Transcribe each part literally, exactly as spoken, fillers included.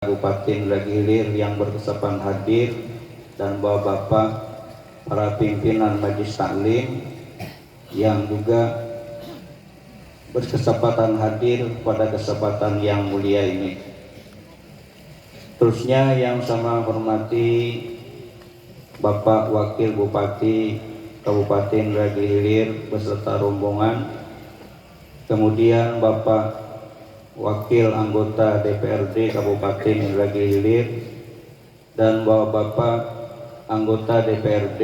Kabupaten Lagi Hilir yang berkesempadan hadir, dan bapak-bapak para pimpinan Majelis Taklim yang juga berkesempadan hadir pada kesempatan yang mulia ini. Terusnya yang sama hormati Bapak Wakil Bupati Kabupaten Lagi Hilir beserta rombongan, kemudian Bapak Wakil Anggota D P R D Kabupaten Lagi Hilir, dan Bapak-bapak Anggota D P R D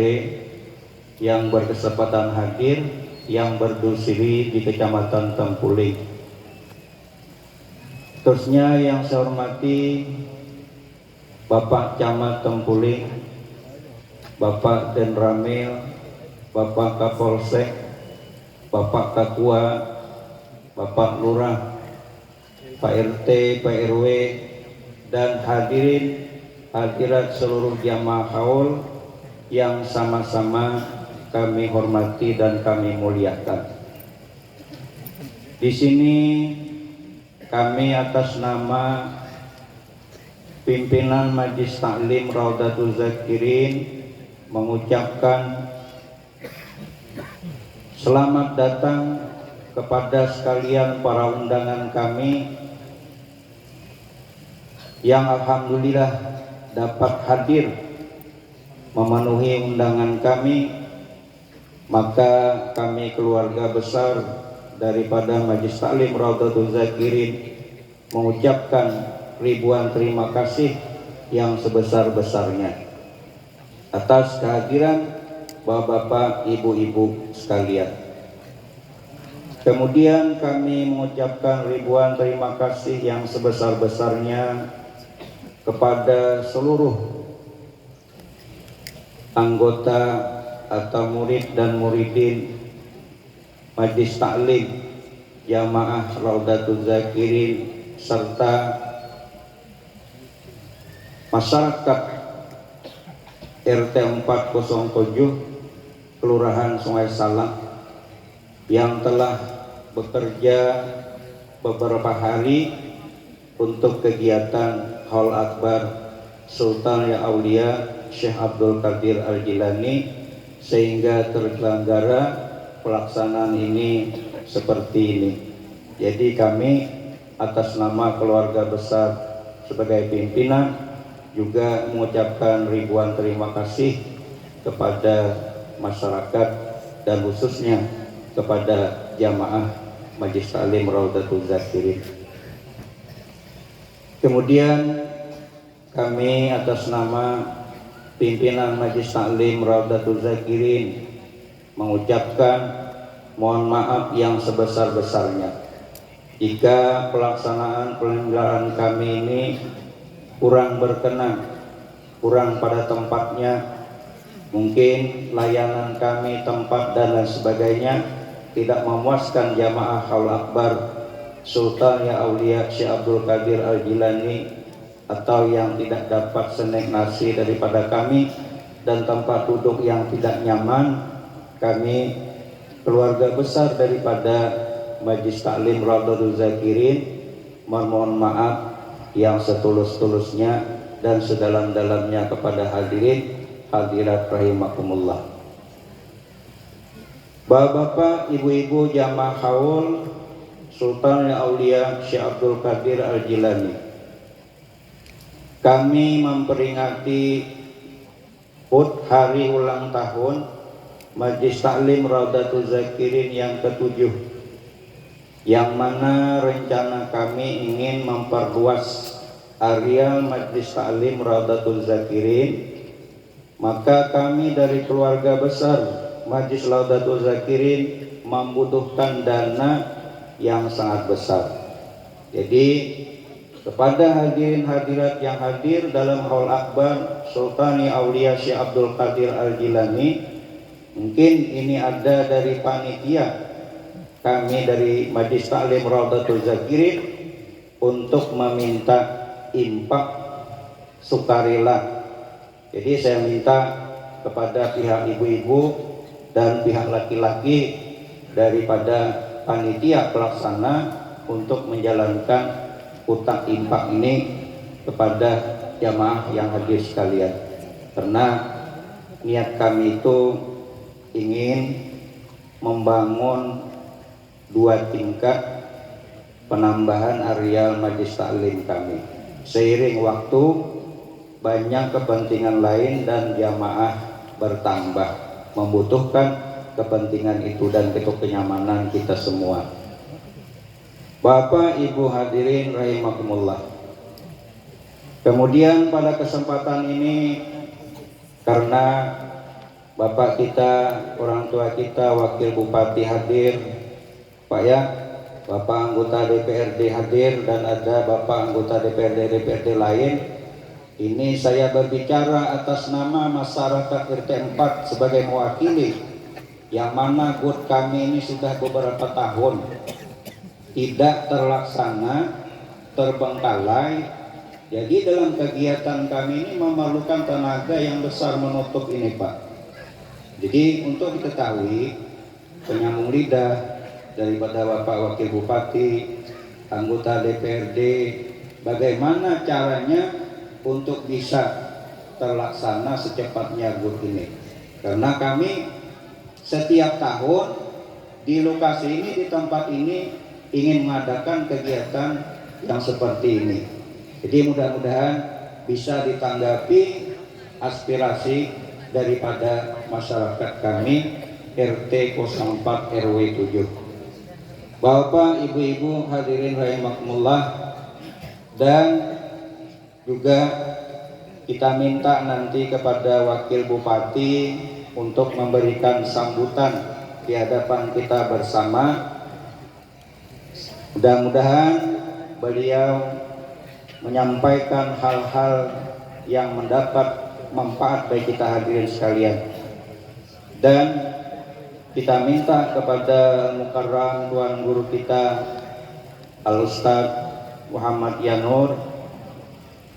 yang berkesempadan hadir, yang berdomisili di Kecamatan Tempuling. Terusnya yang saya hormati Bapak Camat Tempuling, Bapak Danramil, Bapak Kapolsek, Bapak Kakua, Bapak Lurah, Pak R T, Pak R W, dan hadirin hadirat seluruh jamaah haul yang sama-sama kami hormati dan kami muliakan. Di sini kami atas nama pimpinan Majelis Taklim Raudatul Zakirin mengucapkan selamat datang kepada sekalian para undangan kami yang alhamdulillah dapat hadir memenuhi undangan kami, maka kami keluarga besar daripada Majelis Taklim Raudatul Zakirin mengucapkan ribuan terima kasih yang sebesar-besarnya atas kehadiran bapak-bapak, ibu-ibu sekalian. Kemudian kami mengucapkan ribuan terima kasih yang sebesar-besarnya kepada seluruh anggota atau murid dan muridin Majelis Taklim Jamaah Raudatul Zakirin serta masyarakat R T empat kosong tujuh Kelurahan Sungai Salang yang telah bekerja beberapa hari untuk kegiatan Haul Akbar Sultan Aulia Syekh Abdul Qadir Al-Jilani, sehingga terselenggara pelaksanaan ini seperti ini. Jadi kami atas nama keluarga besar sebagai pimpinan juga mengucapkan ribuan terima kasih kepada masyarakat dan khususnya kepada jamaah Majelis Taklim Raudatul Zakirin. Kemudian kami atas nama pimpinan Majelis Taklim Raudatul Zakirin mengucapkan mohon maaf yang sebesar-besarnya jika pelaksanaan penyelenggaraan kami ini kurang berkenan, kurang pada tempatnya, mungkin layanan kami, tempat, dan lain sebagainya tidak memuaskan jamaah Haul Akbar Sultan Aulia Syekh Abdul Qadir Al-Jilani, atau yang tidak dapat senek nasi daripada kami dan tempat duduk yang tidak nyaman, kami, keluarga besar daripada Majelis Taklim Raudatul Zakirin, memohon maaf yang setulus-tulusnya dan sedalam-dalamnya kepada hadirin hadirat rahimakumullah. Bapak-bapak, ibu-ibu jamaah haul Sultan Aulia Syekh Abdul Qadir Al-Jilani, kami memperingati hut hari ulang tahun Majelis Taklim Raudatul Zakirin yang ketujuh, yang mana rencana kami ingin memperluas area Majelis Taklim Raudatul Zakirin, maka kami dari keluarga besar Majelis Raudatul Zakirin membutuhkan dana yang sangat besar. Jadi, kepada hadirin hadirat yang hadir dalam Haul Akbar Sultan Aulia Syekh Abdul Qadir Al-Jilani, mungkin ini ada dari panitia kami dari Majelis Taklim Raudatul Zakirin untuk meminta infak sukarela. Jadi, saya minta kepada pihak ibu-ibu dan pihak laki-laki daripada panitia pelaksana untuk menjalankan kotak infak ini kepada jamaah yang hadir sekalian, karena niat kami itu ingin membangun dua tingkat penambahan areal majlis taklim kami. Seiring waktu, banyak kepentingan lain dan jamaah bertambah, membutuhkan kepentingan itu dan untuk kenyamanan kita semua. Bapak Ibu hadirin rahimakumullah. Kemudian pada kesempatan ini, karena Bapak kita, orang tua kita, Wakil Bupati hadir, Pak ya, Bapak anggota D P R D hadir, dan ada Bapak anggota D P R D, D P R D lain. Ini saya berbicara atas nama masyarakat R T empat sebagai mewakili, yang mana GUT kami ini sudah beberapa tahun tidak terlaksana, terbengkalai. Jadi dalam kegiatan kami ini memerlukan tenaga yang besar menutup ini, Pak. Jadi untuk diketahui, penyambung lidah daripada Bapak Wakil Bupati, anggota D P R D, bagaimana caranya untuk bisa terlaksana secepatnya GUT ini. Karena kami setiap tahun di lokasi ini, di tempat ini, ingin mengadakan kegiatan yang seperti ini. Jadi mudah-mudahan bisa ditanggapi aspirasi daripada masyarakat kami R T kosong empat R W tujuh. Bapak, Ibu-ibu hadirin rahimakumullah, dan juga kita minta nanti kepada Wakil Bupati untuk memberikan sambutan di hadapan kita bersama. Mudah-mudahan beliau menyampaikan hal-hal yang mendapat manfaat bagi kita hadirin sekalian. Dan kita minta kepada Al-Mukarram Tuan Guru kita, Al-Ustadz Muhammad Yanur,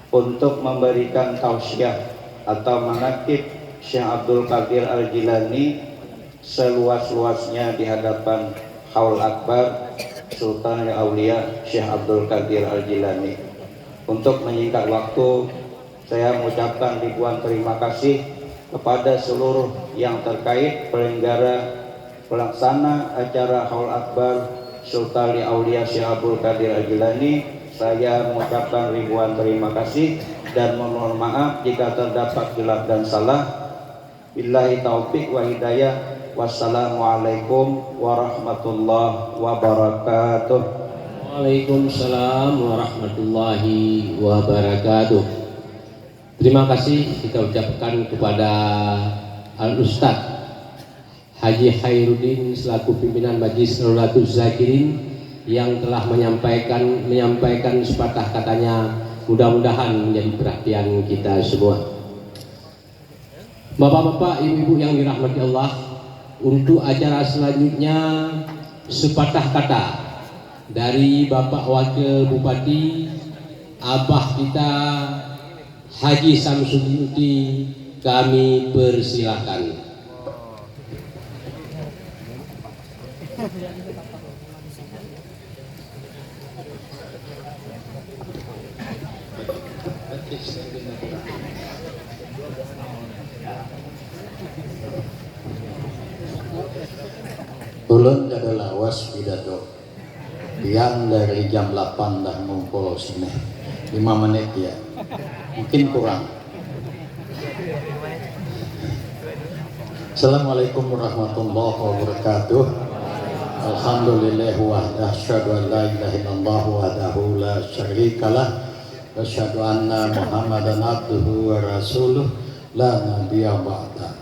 untuk memberikan tausiah atau manakib Syekh Abdul Qadir Al-Jilani seluas-luasnya di hadapan Haul Akbar Sultan Aulia Syekh Abdul Qadir Al-Jilani. Untuk menyingkat waktu, saya mengucapkan ribuan terima kasih kepada seluruh yang terkait, penyelenggara, pelaksana acara Haul Akbar Sultan Aulia Syekh Abdul Qadir Al-Jilani. Saya mengucapkan ribuan terima kasih dan memohon maaf jika terdapat khilaf dan salah. Billahi taufik wa hidayah. Wassalamualaikum warahmatullahi wabarakatuh. Waalaikumsalam warahmatullahi wabarakatuh. Terima kasih kita ucapkan kepada Al Ustadz Haji Khairuddin selaku pimpinan Majelis Raudatus Zakirin yang telah menyampaikan menyampaikan sepatah katanya, mudah-mudahan menjadi perhatian kita semua. Bapak-bapak, ibu-ibu yang dirahmati Allah, untuk acara selanjutnya, sepatah kata dari Bapak Wakil Bupati, Abah kita, Haji Samsudin Uti, kami persilakan. Ulun kada lawas pidato. Pian dari jam lapan dah ngumpul sini. Lima menit ya. Mungkin kurang. Assalamualaikum warahmatullahi wabarakatuh. Alhamdulillah wahdah, asyhadu an la ilaha illallah wahdahu la syarikalah, wa asyhadu anna Muhammadan abduhu wa rasuluh, la nabiyya ba'da.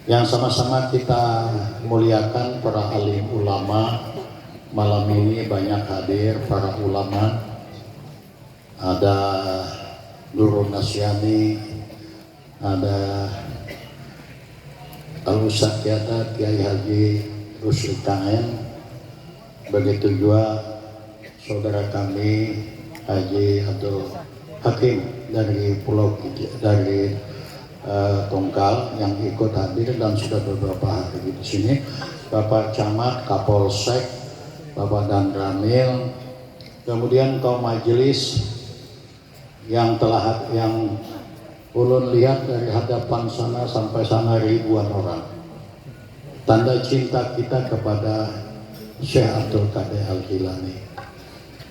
Yang sama-sama kita muliakan, para alim ulama, malam ini banyak hadir para ulama, ada Guru Nasyani, ada Al Ustadz Kiata, Kiai Haji Rusli Kaen, begitu juga saudara kami Haji Abdul Hakim dari Pulau Kija, dari eh, Tungkal yang ikut hadir dan sudah beberapa hari di sini, Bapak Camat, Kapolsek, Bapak Danramil, kemudian kaum majelis, Yang telah, yang ulun lihat dari hadapan sana sampai sana ribuan orang. Tanda cinta kita kepada Syekh Abdul Qadir Al-Jilani.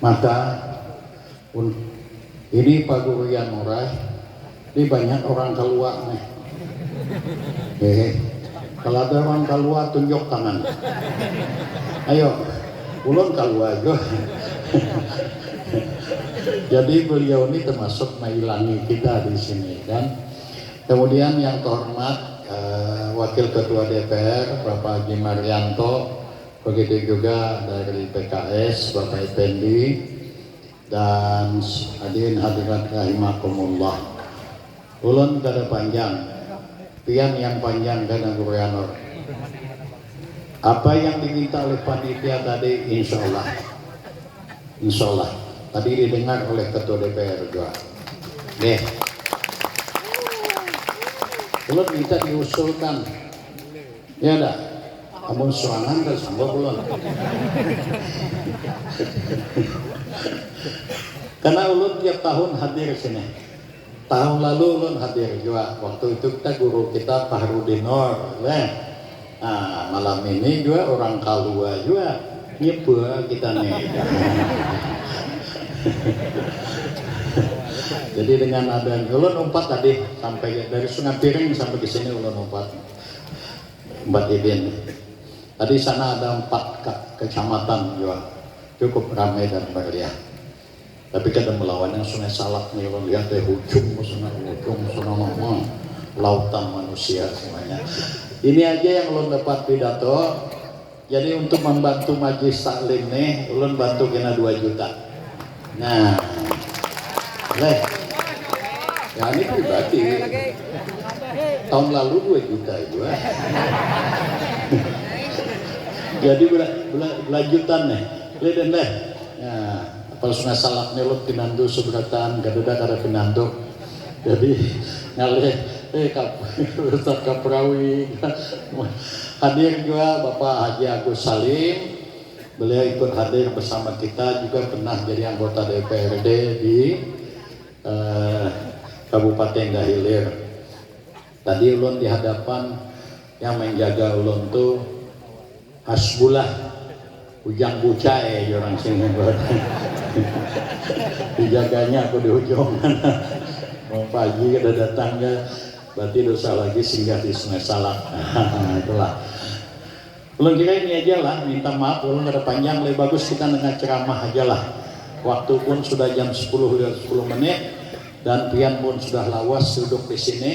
Maka, un-, ini Pak Guru Yan Nurai, ini banyak orang kalua nih. Eh, kalau ada orang kalua, tunjuk tangan. Ayo, ulun kalua juga. Jadi beliau ini termasuk mailangi kita di sini kan. Kemudian yang terhormat, eh, Wakil Ketua D P R, Bapak Haji Marianto, begitu juga dari P K S, Bapak Effendi, dan hadirin hadirat rahimakumullah. Ulun kada panjang, pian yang panjang kena Guru Yanur. Apa yang diminta oleh panitia tadi, insya Allah. Insya Allah. Tadi didengar oleh Ketua D P R juga. Deh. Ulun minta diusulkan. Ya dah. Amun sorangan kada sanggup ulun. Karena ulun tiap tahun hadir sini. Tahun lalu ulun hadir juga. Waktu itu kita guru kita Fahrudin Nur, leh. Nah, malam ini juga orang kalua juga nyebua kita nih. Jadi dengan ada ulun umpat tadi sampai dari Sungai Piring sampai ke sini ulun umpat. Umpat idin. Tadi sana ada empat ke-, kecamatan juga. Cukup ramai dan meriah. Tapi kada melawan yang Sungai Salak nih, ulun lihat dari hujung ke sana, hujung ke sana, hmm, lautan manusia semuanya. Ini aja yang ulun dapat pidato. Jadi untuk membantu majlis taklim nih, ulun bantu kena dua juta. Nah, leh, ya ini pribadi. Tahun lalu dua juta juga. Jadi bela-, bela-, belanjutan nih, leh dan leh. Ya. Apal Sungai Salak ni ulun pinandu seberataan, kadada kada pinandu. Jadi ngalih, eh, kap-, Ustaz Kaprawi. Hadir juga Bapak Haji Agus Salim. Beliau ikut hadir bersama kita, juga pernah jadi anggota D P R D di, eh, Kabupaten Dahilir. Tadi ulun di hadapan, yang menjaga ulun tu Hasbullah, Ujang Bucai, orang sini. Dijaganya aku di ujung. Mau pagi kada datang ya, berarti dosa lagi singgah di Sungai Salak. Itulah. Ulun kira ini aja lah, minta maaf ulun kada panjang, lebih bagus kita dengar ceramah aja lah. Waktu pun sudah jam sepuluh lewat sepuluh menit, dan pian pun sudah lawas duduk di sini.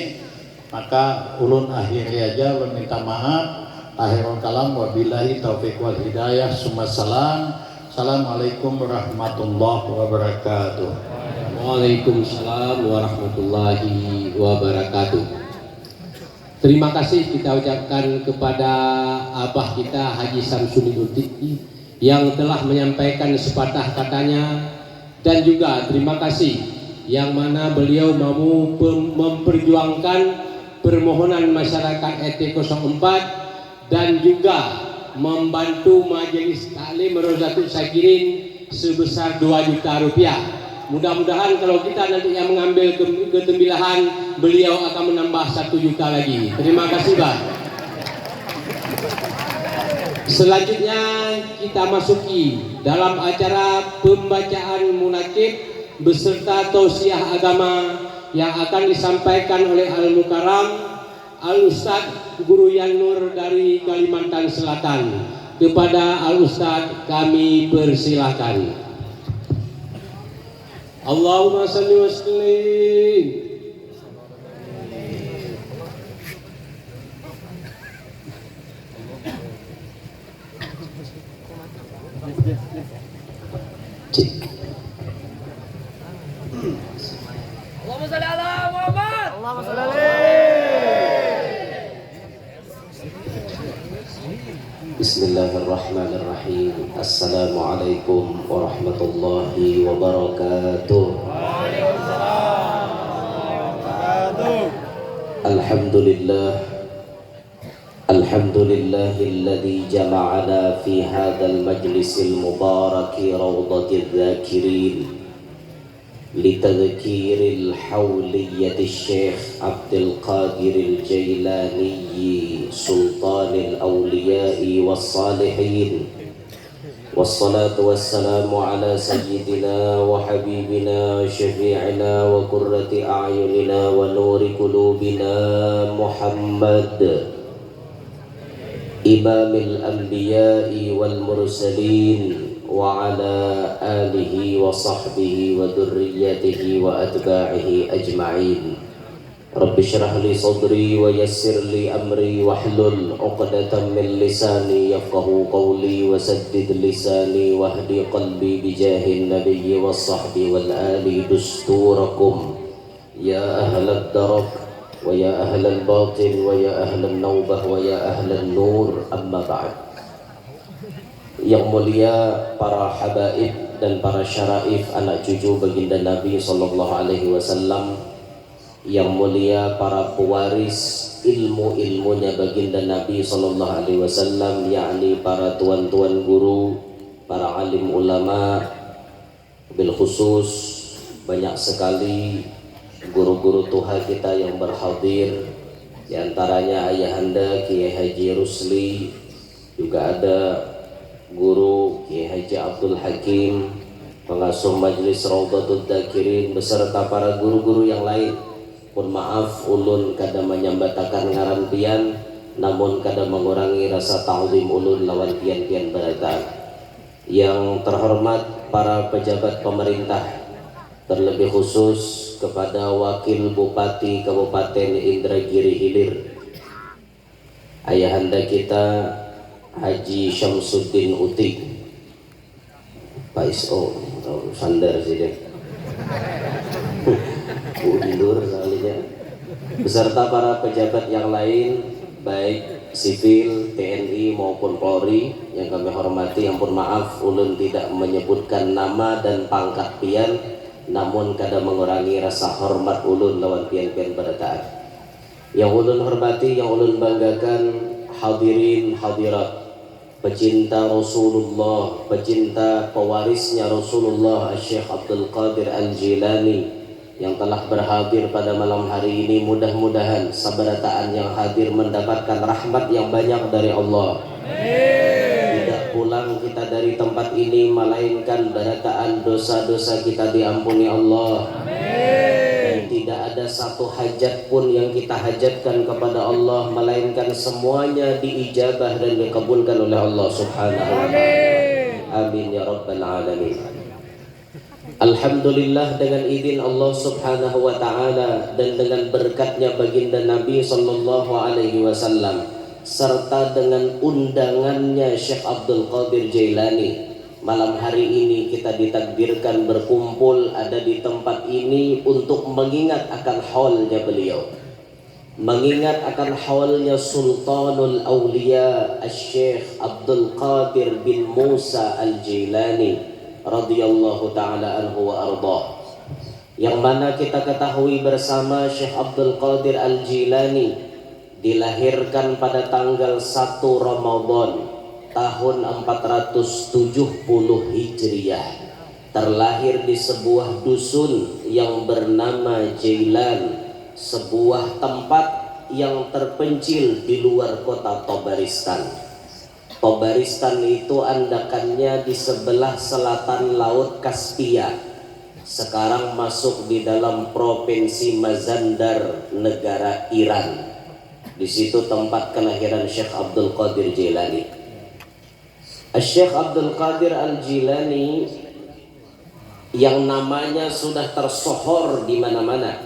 Maka ulun akhiri aja, ulun minta maaf. Akhirul kalam, wabillahi taufiq wal hidayah, summa salam. Assalamualaikum warahmatullahi wabarakatuh. Waalaikumsalam warahmatullahi wabarakatuh. Terima kasih kita ucapkan kepada Abah kita Haji Samsudin Uti yang telah menyampaikan sepatah katanya, dan juga terima kasih yang mana beliau mau pem-, memperjuangkan permohonan masyarakat R T kosong empat dan juga membantu Majelis Taklim Rozatul Syakirin sebesar dua juta rupiah. Mudah-mudahan kalau kita nanti yang mengambil ke-, ketembilahan, beliau akan menambah satu juta lagi. Terima kasih, Bang. Selanjutnya kita masuki dalam acara pembacaan munakib beserta tausiah agama yang akan disampaikan oleh Al Mukarram Al Ustadz Guru Yan Nur dari Kalimantan Selatan. Kepada Al Ustadz kami persilahkan. Allahumma salli wa sallim. Cik. Allahumma shalli ala Muhammad. Allahumma shalli alaihi. Bismillahirrahmanirrahim. Assalamualaikum warahmatullahi wabarakatuh. Alhamdulillah. Alhamdulillahilladzi jama'ana fi hadzal majlisil mubaraki raudhatiz zakirin. لتذكير الحولية الشيخ عبد القادر الجيلاني سلطان الأولياء والصالحين، والصلاة والسلام على سيدنا وحبيبنا شفيعنا وقرة أعيننا ونور قلوبنا محمد إمام الأنبياء والمرسلين وعلى آله وصحبه وذريته وأتباعه أجمعين. رب اشرح لي صدري ويسر لي أمري واحلل عقدة من لساني يفقهوا قولي وسدد لساني واهد قلبي بجاه النبي والصحب والآل دستوركم يا أهل الدرك ويا أهل الباطن ويا أهل النوبة ويا أهل النور، أما بعد. Yang mulia para habaib dan para syaraif anak cucu baginda Nabi sallallahu alaihi wasallam, yang mulia para pewaris ilmu-ilmunya baginda Nabi sallallahu alaihi wasallam, yakni para tuan-tuan guru, para alim ulama, bil khusus banyak sekali guru-guru tuha kita yang berhadir, di antaranya Ayahanda Kiai Haji Rusli, juga ada Guru Kiai Haji Abdul Hakim, pengasuh Majelis Raudhatul Dzakirin, beserta para guru-guru yang lain. Pun maaf, ulun kada manyambatakan ngaran pian, namun kada mangurangi rasa ta'zim ulun lawan pian-pian barataan. Yang terhormat para pejabat pemerintah, terlebih khusus kepada Wakil Bupati Kabupaten Indragiri Hilir, Ayahanda kita Haji Syamsuddin Uti, Pak S O, oh, sandar sih deh. Mundur soalnya. Beserta para pejabat yang lain, baik sipil, T N I maupun Polri yang kami hormati, ampun maaf ulun tidak menyebutkan nama dan pangkat pian, namun kada mengurangi rasa hormat ulun lawan pian-pian barataan. Yang ulun hormati, yang ulun banggakan, hadirin hadirat, pecinta Rasulullah, pecinta pewarisnya Rasulullah, Syekh Abdul Qadir Al-Jilani yang telah berhadir pada malam hari ini. Mudah-mudahan sabarataan yang hadir mendapatkan rahmat yang banyak dari Allah. Tidak pulang kita dari tempat ini, melainkan barataan dosa-dosa kita diampuni Allah. Dan tidak ada satu hajat pun yang kita hajatkan kepada Allah, melainkan semuanya diijabah dan dikabulkan oleh Allah Subhanahu wa Ta'ala. Amin ya Rabbal Alamin. Alhamdulillah, dengan izin Allah Subhanahu wa Ta'ala dan dengan berkatnya Baginda Nabi Sallallahu Alaihi Wasallam, serta dengan undangannya Syekh Abdul Qadir Jailani, malam hari ini kita ditakdirkan berkumpul ada di tempat ini untuk mengingat akan haulnya beliau, mengingat akan haulnya Sultanul Aulia Syekh Abdul Qadir bin Musa Al-Jailani radhiyallahu ta'ala anhu wa ardah, yang mana kita ketahui bersama Syekh Abdul Qadir Al-Jilani dilahirkan pada tanggal satu Ramadan tahun empat ratus tujuh puluh Hijriah, terlahir di sebuah dusun yang bernama Jailan, sebuah tempat yang terpencil di luar kota Tobaristan. Tobaristan itu andakannya di sebelah selatan Laut Kaspia, sekarang masuk di dalam Provinsi Mazandar, negara Iran. Di situ tempat kelahiran Syekh Abdul Qadir Jailani. Syekh Abdul Qadir Al-Jilani yang namanya sudah tersohor di mana-mana.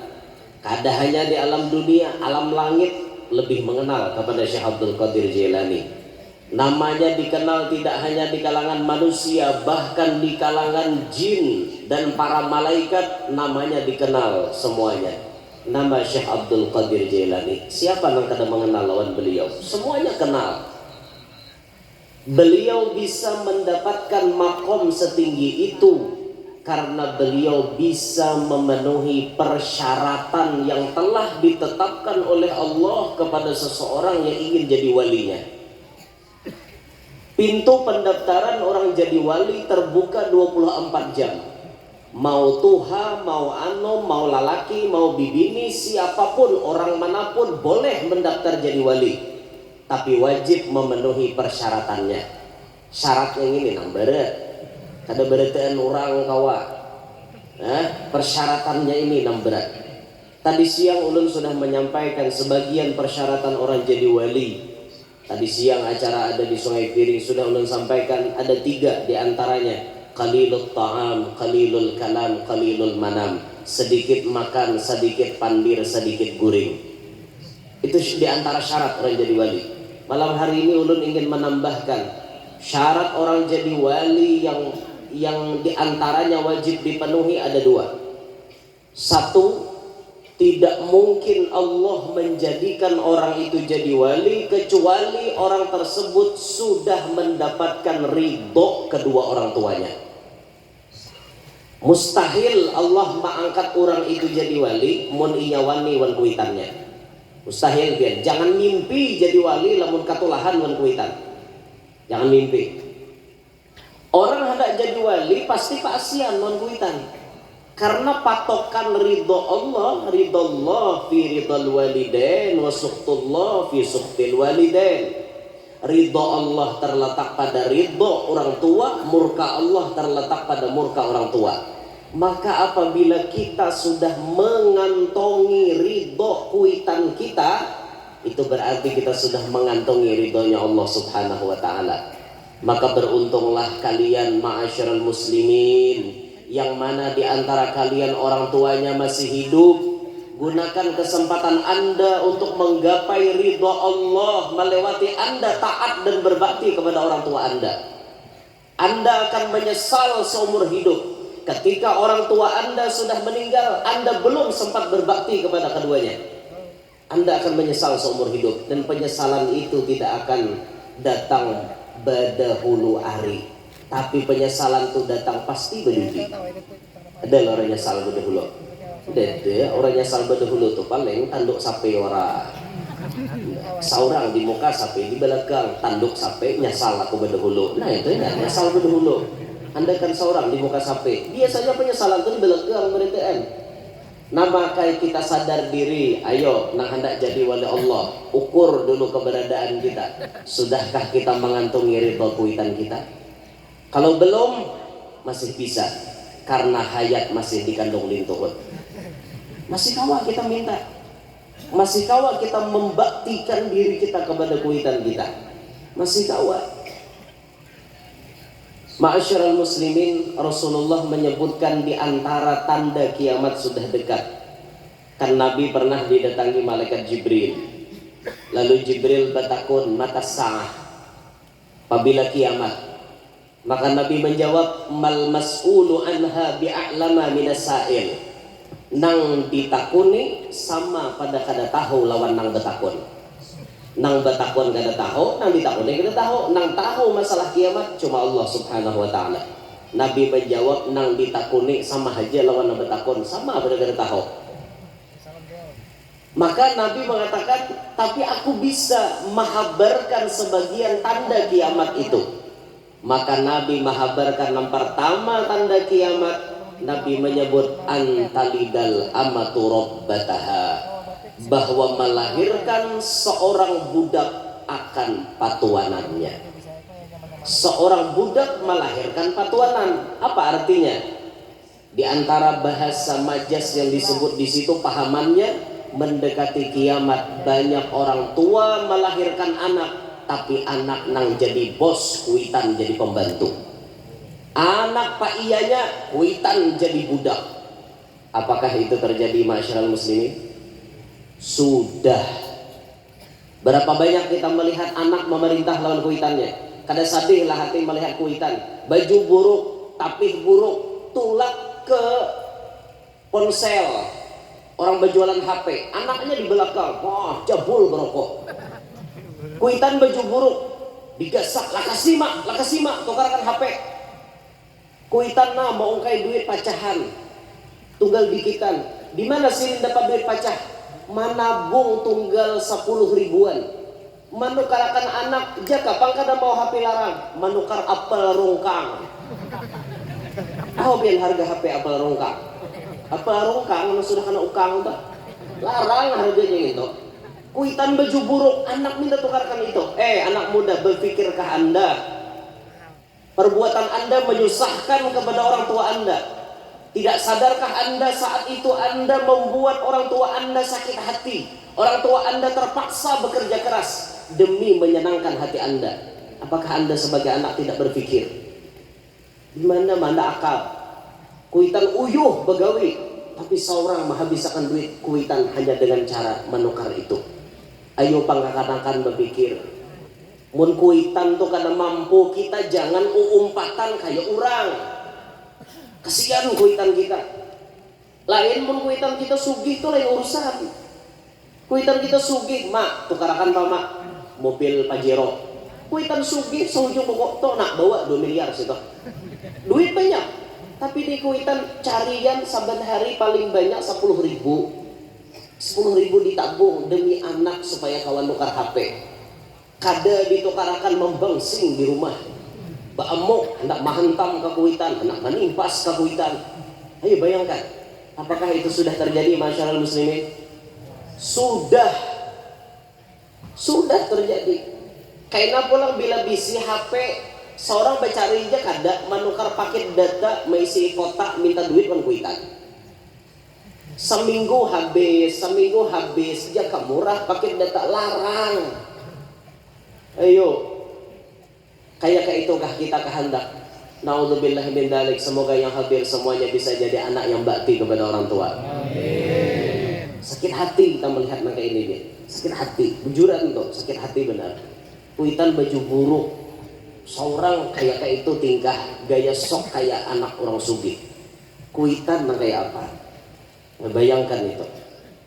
Kada hanya di alam dunia, alam langit lebih mengenal kepada Syekh Abdul Qadir Jailani. Namanya dikenal tidak hanya di kalangan manusia, bahkan di kalangan jin dan para malaikat namanya dikenal semuanya. Nama Syekh Abdul Qadir Jailani, siapa nang kada mengenal lawan beliau? Semuanya kenal. Beliau bisa mendapatkan makom setinggi itu karena beliau bisa memenuhi persyaratan yang telah ditetapkan oleh Allah kepada seseorang yang ingin jadi walinya. Pintu pendaftaran orang jadi wali terbuka dua puluh empat jam. Mau tuha, mau anom, mau lalaki, mau bibini, siapapun, orang manapun boleh mendaftar jadi wali. Tapi wajib memenuhi persyaratannya. Syaratnya ini nang berat. Kada berataan orang kawa. Nah, persyaratannya ini nang berat. Tadi siang ulun sudah menyampaikan sebagian persyaratan orang jadi wali. Tadi siang acara ada di Sungai Piring sudah ulun sampaikan, ada tiga di antaranya, qalilut ta'am, qalilul kalam, qalilul manam. Sedikit makan, sedikit pandir, sedikit guring. Itu di antara syarat orang jadi wali. Malam hari ini ulun ingin menambahkan syarat orang jadi wali yang yang diantaranya wajib dipenuhi ada dua. Satu, tidak mungkin Allah menjadikan orang itu jadi wali kecuali orang tersebut sudah mendapatkan ridho kedua orang tuanya. Mustahil Allah mengangkat orang itu jadi wali mun inya wani wan kuitannya. Mustahil, pian. Jangan mimpi jadi wali lamun katulahan wan kuitan. Jangan mimpi. Orang hendak jadi wali pasti paasian lawan kuitan. Karena patokan ridho Allah, ridho Allah fi ridhol walidain wa sukhtullah fi sukhtil walidain. Ridho Allah terletak pada ridho orang tua, murka Allah terletak pada murka orang tua. Maka apabila kita sudah mengantongi ridho kuitan kita, itu berarti kita sudah mengantongi ridhonya Allah Subhanahu wa Ta'ala. Maka beruntunglah kalian, ma'asyiral muslimin, yang mana di antara kalian orang tuanya masih hidup. Gunakan kesempatan Anda untuk menggapai ridho Allah melewati Anda taat dan berbakti kepada orang tua Anda. Anda akan menyesal seumur hidup ketika orang tua Anda sudah meninggal, Anda belum sempat berbakti kepada keduanya. Anda akan menyesal seumur hidup, dan penyesalan itu tidak akan datang badahulu ari, tapi penyesalan tu datang pasti badudi. Ada lah orang nyesal badahulu. Ada, ada orang nyesal badahulu tu paling tanduk sapi wara. Saurang di muka sapi, di belakang tanduk sapi, nyesal aku badahulu. Nah, itu nya nyesal badahulu. Anda kan saurang di muka sapi. Biasanya penyesalan tu di belakang beritaan. Nah, maka kita sadar diri, ayo, nang hendak jadi wali Allah, ukur dulu keberadaan kita. Sudahkah kita mengantungi ridho kuitan kita? Kalau belum, masih bisa, karena hayat masih dikandung lintuhun. Masih kawa kita minta. Masih kawa kita membaktikan diri kita kepada kuitan kita. Masih kawa. Ma'asyiral muslimin, Rasulullah menyebutkan di antara tanda kiamat sudah dekat. Kan Nabi pernah didatangi malaikat Jibril. Lalu Jibril batakun, "Mata sa'ah?" Pabila kiamat? Maka Nabi menjawab, "Mal mas'ulu anha bi'a'lama minas sa'il." Nang ditakuni sama pada kada tahu lawan nang betakun. Nang betakun kada tahu, nang ditakuni kada tahu. Nang tahu masalah kiamat cuma Allah Subhanahu wa Ta'ala. Nabi menjawab, "Nang ditakuni sama haja lawan nang betakun, sama pada kada tahu." Maka Nabi mengatakan, "Tapi aku bisa mahabarkan sebagian tanda kiamat itu." Maka Nabi mahabarkan nang pertama tanda kiamat, Nabi menyebut, "Antalidal amatu rabbataha," bahwa melahirkan seorang budak akan patuanannya. Seorang budak melahirkan patuanan. Apa artinya? Di antara bahasa majas yang disebut di situ pahamannya, mendekati kiamat banyak orang tua melahirkan anak, tapi anak nang jadi bos, kuitan jadi pembantu. Anak paiyanya, kuitan jadi budak. Apakah itu terjadi, ma'asyiral muslimin? Sudah. Berapa banyak kita melihat anak memerintah lawan kuitannya. Kada sadih lah hati melihat kuitan. Baju buruk, tapih buruk, tulak ke ponsel. Orang berjualan H P, anaknya di belakang, wah, jabul berokok. Kuitan baju buruk, digasak, "Lakasi, Mak, lakasi, Mak, tukarakan H P." Kuitan nah maungkai duit pacahan. Tunggal dikitan. Di mana sidin dapat duit pacah? Manabung tunggal sapuluh ribuan. Manukarakan anak, jaka pang kada mau H P larang. Manukar apel rungkang. Tahu pian harga H P Apple rungkang? Apple rungkang, anu sudah kana ukang tuh. Larang harganya itu. Kuitan baju buruk, anak minta tukarkan itu. Eh, anak muda, berpikirkah Anda? Perbuatan Anda menyusahkan kepada orang tua Anda. Tidak sadarkah Anda saat itu Anda membuat orang tua Anda sakit hati? Orang tua Anda terpaksa bekerja keras demi menyenangkan hati Anda. Apakah Anda sebagai anak tidak berpikir? Di mana mana akal? Kuitan uyuh begawi, tapi seorang menghabiskan duit kuitan hanya dengan cara menukar itu. Ayo pang kakanakan berpikir. Mun kuitan tu kada mampu, kita jangan uumpatan kaya urang. Kasian kuitan kita. Lain mun kuitan kita sugih tu lain urusan. Kuitan kita sugih, "Ma, tukarakan pang, Ma, mobil Pajero." Kuitan sugih sahujung kuku, "Tuh, Nak, bawa dua miliar situ." Duit banyak. Tapi di kuitan carian saban hari paling banyak sepuluh ribu. Sepuluh ribu ditabung demi anak supaya kawa nukar H P. Kada ditukarakan, membengsing di rumah. Baamuk, handak mahantam ka kuitan, handak manimpas ka kuitan. Ayo bayangkan, apakah itu sudah terjadi, ma'asyiral muslimin? Sudah. Sudah terjadi. Kaina pulang bila bisi H P, seorang bacari ja kada manukar paket data, maisi kota, minta duit wan kuitan. Saminggu habis, saminggu habis, jaka murah paket data, larang. Ayo, kaya kaitukah kita kahandak? Naudzubillah min dalik. Semoga yang hadir semuanya bisa jadi anak yang bakti kepada orang tua. Sakit hati kita melihat nang kaya ini, nih. Sakit hati, bujuran tuh, sakit hati benar. Kuitan baju buruk, seorang kaya kaitu tingkah, gaya sok kaya anak orang sugih. Kuitan nang kaya apa? Bayangkan itu.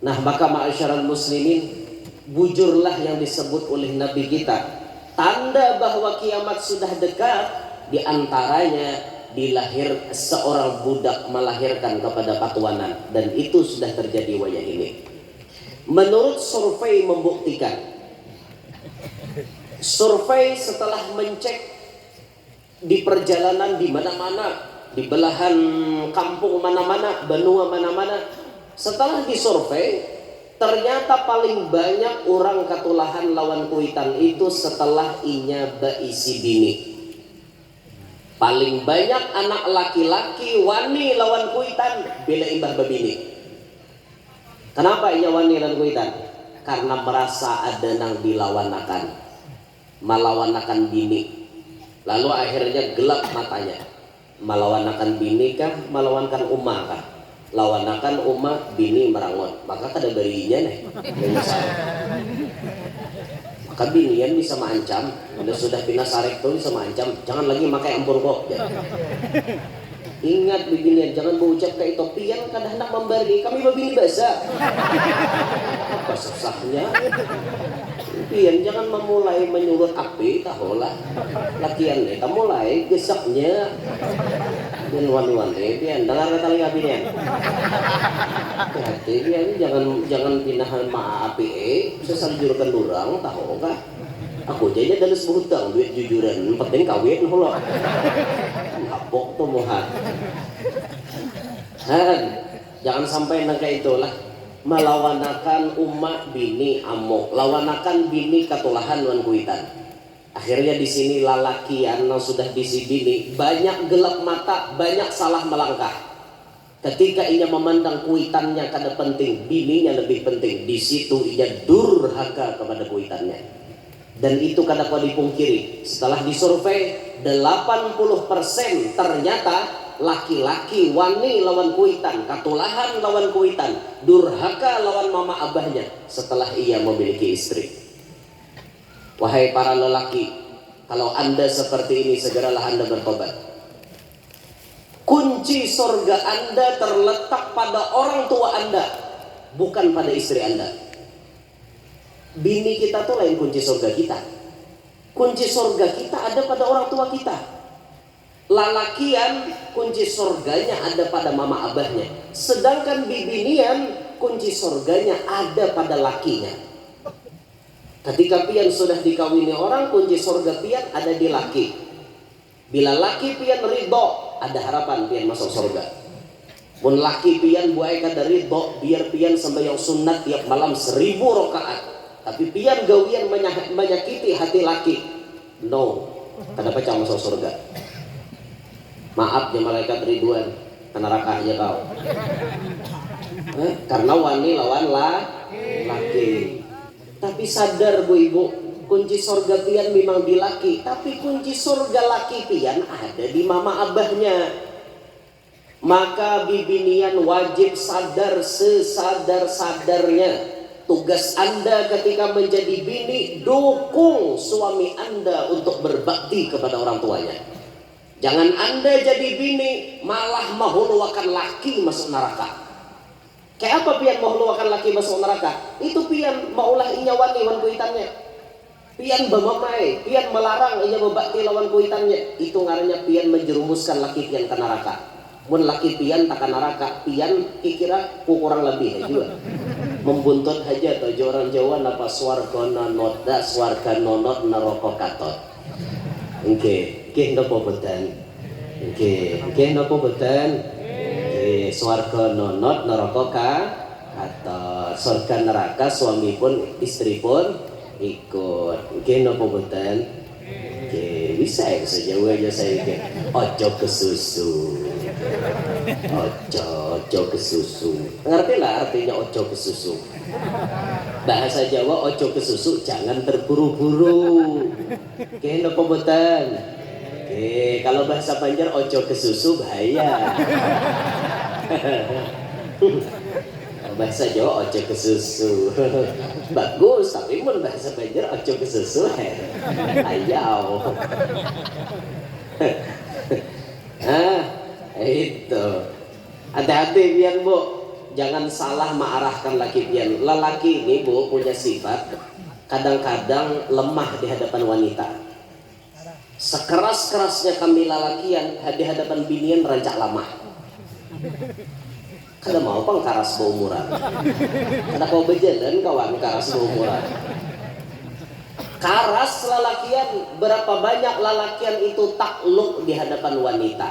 Nah, maka, ma'asyiral muslimin, bujurlah yang disebut oleh Nabi kita. Tanda bahwa kiamat sudah dekat, di antaranya dilahir seorang budak melahirkan kepada patuanan, dan itu sudah terjadi wayah ini. Menurut survei membuktikan, survei setelah mencek di perjalanan di mana-mana, di belahan kampung mana-mana, benua mana-mana, setelah disurvei, ternyata paling banyak orang katulahan lawan kuitan itu setelah inya baisi bini. Paling banyak anak laki-laki wani lawan kuitan bila imbah babini. Kenapa inya wani lawan kuitan? Karena merasa ada nang dilawanakan. Malawanakan bini. Lalu akhirnya gelap matanya. Malawanakan bini kah? Malawankan uma kah? Lawanakan uma, bini merangut. Maka kada barinya nih. Maka binian bisa maancam. Bila sudah pina sarik tu bisa maancam. Jangan lagi makai ampurko. Ingat bibinian, jangan baucap kaya itu. Pian kada handak mambari, kami babini basa. Apa susahnya? Pian jangan memulai menyulut api, tahulah. Lakian ni tamulai gesaknya. Pian wani-wani, pian dengar kata lagi api nian. Hati-hati pian jangan jangan pinahan ma api eh, bisa saljurkan durang, tahu kah? Aku ja nya dalus bahutang duit jujuran, yang penting kawin hula. Mabok tu muha. Han, jangan sampai nang kaya itulah. Malawanakan uma bini amuk, lawanakan bini katulahan wan kuitan. Akhirnya di sini lalakian nang sudah bisi bini banyak gelap mata, banyak salah melangkah. Ketika inya memandang kuitannya kada penting, bininya lebih penting, di situ inya durhaka kepada kuitannya. Dan itu kada kawa dipungkiri, setelah disurvei, delapan puluh persen ternyata laki-laki wani lawan kuitan, katulahan lawan kuitan, durhaka lawan mama abahnya setelah ia memiliki istri. Wahai para lelaki, kalau Anda seperti ini, segeralah Anda bertobat. Kunci surga Anda terletak pada orang tua Anda, bukan pada istri Anda. Bini kita tu lain kunci surga kita. Kunci surga kita ada pada orang tua kita. Lalakian kunci surganya ada pada mama abahnya. Sedangkan bibinian kunci surganya ada pada lakinya. Ketika pian sudah dikawini orang, kunci surga pian ada di laki. Bila laki pian ridho, Ada harapan pian masuk surga. Mun laki pian buai kada ridho, biar pian sembahyang sunat tiap malam seribu rakaat, tapi pian gawian menyakiti hati laki, no, kada pacang masuk surga. Maaf ya malaikat Ridwan, ke neraka aja kau. Eh, karena wani lawan lah laki. Tapi sadar bu ibu, kunci surga pian memang di laki, tapi kunci surga laki pian ada di mama abahnya. Maka bibinian wajib sadar sesadar-sadarnya. Tugas anda ketika menjadi bini, dukung suami anda untuk berbakti kepada orang tuanya. Jangan anda jadi bini malah mahuluakan laki masuk neraka. Kayak apa pian mahuluakan laki masuk neraka? Itu pian maulah inya wani wan kuitannya. Pian bamamai, pian melarang inya berbakti lawan kuitannya. Itu ngarannya pian menjerumuskan laki pian ke neraka. Mun laki pian tak ke neraka, pian kikira ku kurang lebih ya juga. Membuntut aja tuh, orang Jawa napa swarga nonot, dah swarga nonot neraka katot. Oke, oke, napa boten? Oke, oke, napa boten? Oke, swarga nonot neraka ka katot. Surga neraka suami pun istri pun ikut. Oke, napa boten? Oke, bisa ya bahasa Jawa aja saya oke. Ojo ke susu. Ojo, ojo ke susu. Ngerti lah artinya ojo ke susu. Bahasa Jawa ojo ke susu jangan terburu-buru. Oke, napa boten? Oke, kalau bahasa Banjar ojo ke susu bahaya. Bahasa Jawa ojo ke susu. Bagus, tapi mun bahasa Banjar ojo ke susu. Ayau. Ah, itu. Hati-hati pian bu, jangan salah mengarahkan laki pian. Lelaki ini bu punya sifat kadang-kadang lemah di hadapan wanita. Sekeras-kerasnya kami lalakian di hadapan binian rancak lamah. Kada mau pang karas baumuran. Kada mau berjalan kawan karas baumuran. Karas lalakian, berapa banyak lalakian itu takluk di hadapan wanita.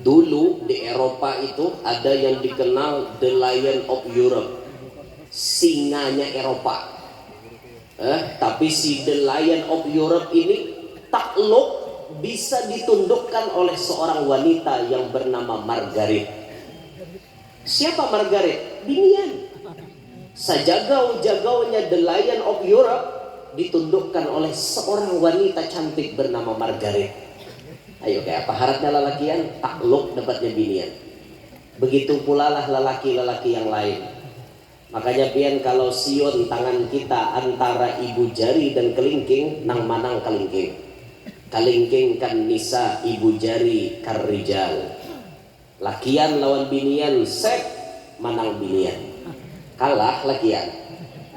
Dulu di Eropa itu ada yang dikenal the Lion of Europe, singanya Eropa. Eh, tapi si the Lion of Europe ini takluk bisa ditundukkan oleh seorang wanita yang bernama Margaret. Siapa Margaret? Binian. Sajagau-jagaunya the Lion of Europe ditundukkan oleh seorang wanita cantik bernama Margaret. Ayo, kayak apa haratnya lalakian? Takluk dapatnya binian. Begitu pula lah lelaki-lelaki yang lain. Makanya pian kalau siun tangan kita antara ibu jari dan kelingking, nang manang kelingking. Kelingking kan nisa, ibu jari kar rijal. Lakian lawan binian set manang binian. Kalah lakian.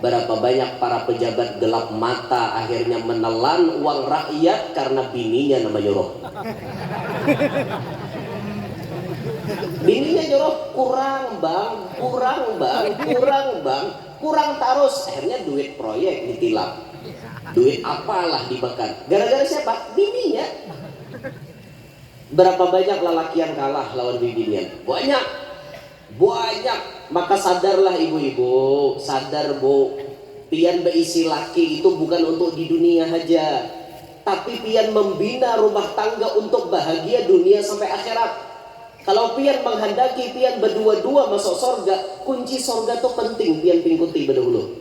Berapa banyak para pejabat gelap mata akhirnya menelan uang rakyat karena bininya nama nyuruh. Bininya nyuruh kurang bang, kurang bang, kurang bang, kurang terus akhirnya duit proyek ditilap. Duit apalah dibakar. Gara-gara siapa? Bininya. Berapa banyak lalakian kalah lawan bibinian? Banyak. Banyak. Maka sadarlah ibu-ibu, sadar bu. Pian berisi laki itu bukan untuk di dunia saja. Tapi pian membina rumah tangga untuk bahagia dunia sampai akhirat. Kalau pian menghendaki pian berdua-dua masuk sorga, kunci sorga itu penting pian pingkuti berdahulu.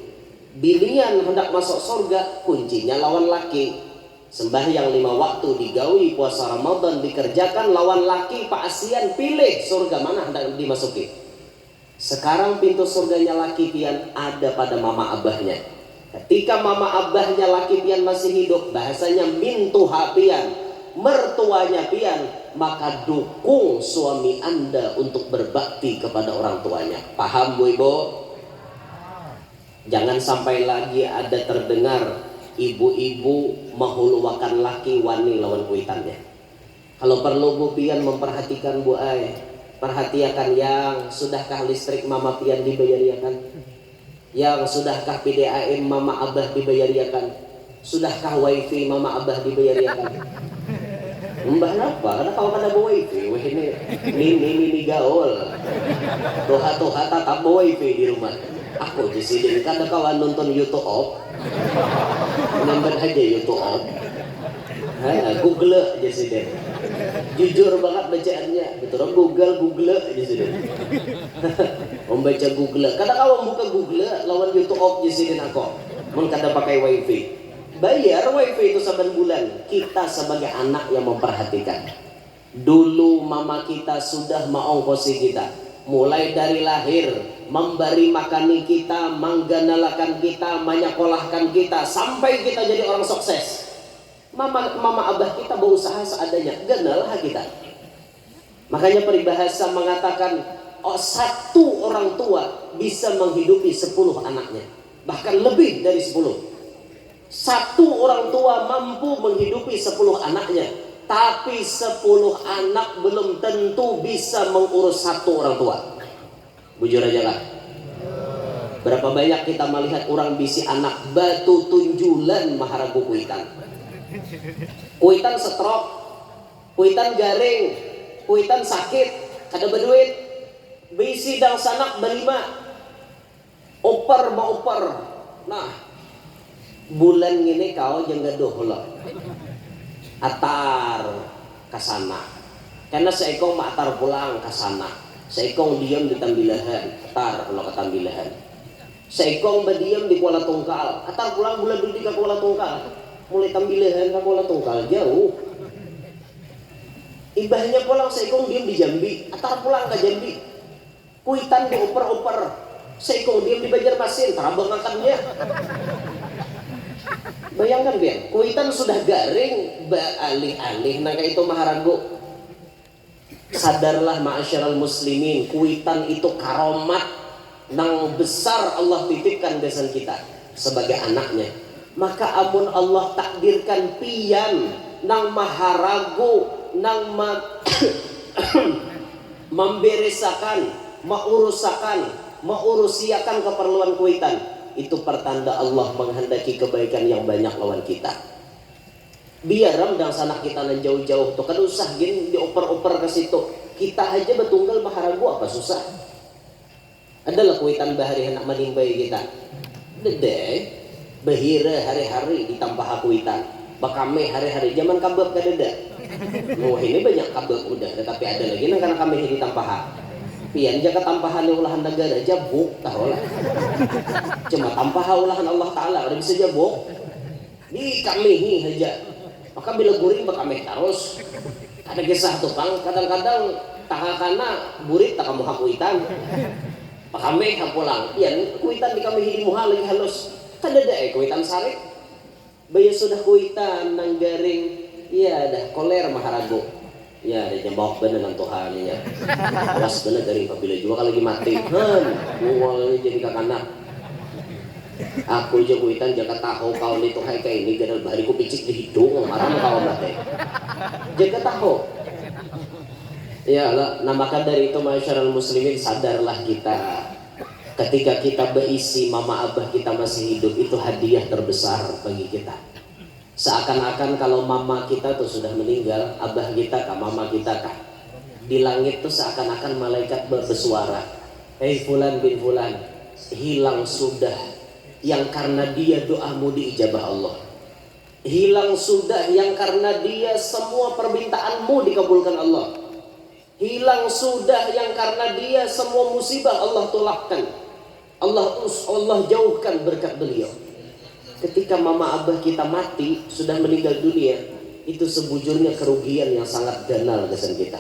Binian hendak masuk sorga, kuncinya lawan laki. Sembahyang lima waktu digawi, puasa Ramadan dikerjakan, lawan laki paasian pilih surga mana hendak dimasuki. Sekarang pintu surganya laki pian ada pada mama abahnya. Ketika mama abahnya laki pian masih hidup, bahasanya mintuha pian, mertuanya pian, maka dukung suami anda untuk berbakti kepada orang tuanya. Paham bu ibu? Jangan sampai lagi ada terdengar ibu-ibu mahuluakan laki wani lawan kuitannya. Kalau perlu bu pian memperhatikan bu ai, perhatiakan yang sudahkah listrik mama pian dibayariakan, yang sudahkah P D A M mama abah dibayariakan, sudahkah wifi mama abah dibayariakan. Mbah napa? Kada kawa kada bawifi weh ini. Nini nini gaul. Tuha-tuha tatap bawifi di rumah. Aku di sini kada kawa nonton YouTube. Nyambat haja YouTube. Ha, Google aja sih deh. Jujur banget bacaannya. Betul Google, Google aja sih deh. Membaca Google. Kada kawa buka Google lawan YouTube aja sih deh aku. Mun kada pakai wifi. Bayar wifi itu saban bulan. Kita sebagai anak yang memperhatikan. Dulu mama kita sudah maongkosi kita. Mulai dari lahir, memberi makani kita, mangganalakan kita, manyakolahkan kita, sampai kita jadi orang sukses. Mama, mama abah kita berusaha seadanya, ganal ha kita. Makanya peribahasa mengatakan, oh, satu orang tua bisa menghidupi sepuluh anaknya, bahkan lebih dari sepuluh. Satu orang tua mampu menghidupi sepuluh anaknya, tapi sepuluh anak belum tentu bisa mengurus satu orang tua. Bujur aja lah. Berapa banyak kita melihat orang bisi anak batu tunjulan maharagu kuitan. Kuitan stroke, kuitan garing, kuitan sakit, kada berduit. Bisi dangsanak berlima. Oper mauper. Nah, bulan ngini kau jang gaduh lo. Atar ka sana. Karena seikong maatar pulang ka sana. Seikong diam di Tambilahan, atar pulang ka Tambilahan. Seikong badiam di Kuala Tungkal, atar pulang bulan dudi ka Kuala Tungkal. Mulai Tambilahan ka Kuala Tungkal jauh. Imbahnya pulang seikong diam di Jambi, atar pulang ka Jambi. Kuitan diuper-uper. Seikung diam di Banjarmasin, tarabang akan dia. Bayangkan pian, kuitan sudah garing, baalih-alih nang kaitu maharagu. Sadarlah ma'asyiral muslimin, kuitan itu karomat nang besar Allah titipkan gasan kita sebagai anaknya. Maka amun Allah takdirkan pian nang maharagu, nang ma- mamberesakan, maurusakan, maurusiakan keperluan kuitan, itu pertanda Allah menghendaki kebaikan yang banyak lawan kita. Biar am dangsanak kita nan jauh-jauh tu kada usah gin dioper-oper ka situ, kita haja batunggal maharagu apa susah. Adalah kuitan bahari handak manimbai kita. Dede, bahira hari-hari ditampaha kuitan. Bakameh hari-hari, jaman kabab kadada. Wahini banyak kabab udah, tatapi ada lagi nang kana kameh ditampaha. Pian jaka tampaha ni ulahan nagara, jabuk tahu lah. Cuma tampaha ulahan Allah Taala kada bisa jabuk. Dikamihi haja. Maka bila guring bakameh tarus. Kada kisah tu pang, kadang-kadang takakana burit takamuha kuitan. Pakameh ha pulang, pian kuitan dikamihi di muha lagi halus. Kadada ai kuitan sarik. Baya sudah kuitan nang garing, iya dah koler maharagu. Ya, ada jambawak banar nang tuha ni ya. Awas banar garing pabila jua kalau lagi mati. Han, mual ni jadi kakanak. Aku ja kuitan jaka tahu kau ni tuha ika ini gadal bahari ku picik di hidung, haram kau mati. Jaka tahu. Ya Allah, nah maka dari itu masyarakat muslimin sadarlah kita. Ketika kita beisi mama abah kita masih hidup itu hadiah terbesar bagi kita. Seakan-akan kalau mama kita tuh sudah meninggal, abah kita kah, mama kita kah, di langit tuh seakan-akan malaikat ber- bersuara, "Hei fulan bin fulan, hilang sudah yang karena dia doamu diijabah Allah. Hilang sudah yang karena dia semua permintaanmu dikabulkan Allah. Hilang sudah yang karena dia semua musibah Allah tolakkan. Allah us Allah jauhkan berkat beliau." Ketika mama abah kita mati, sudah meninggal dunia, itu sebujurnya kerugian yang sangat ganal gasan kita.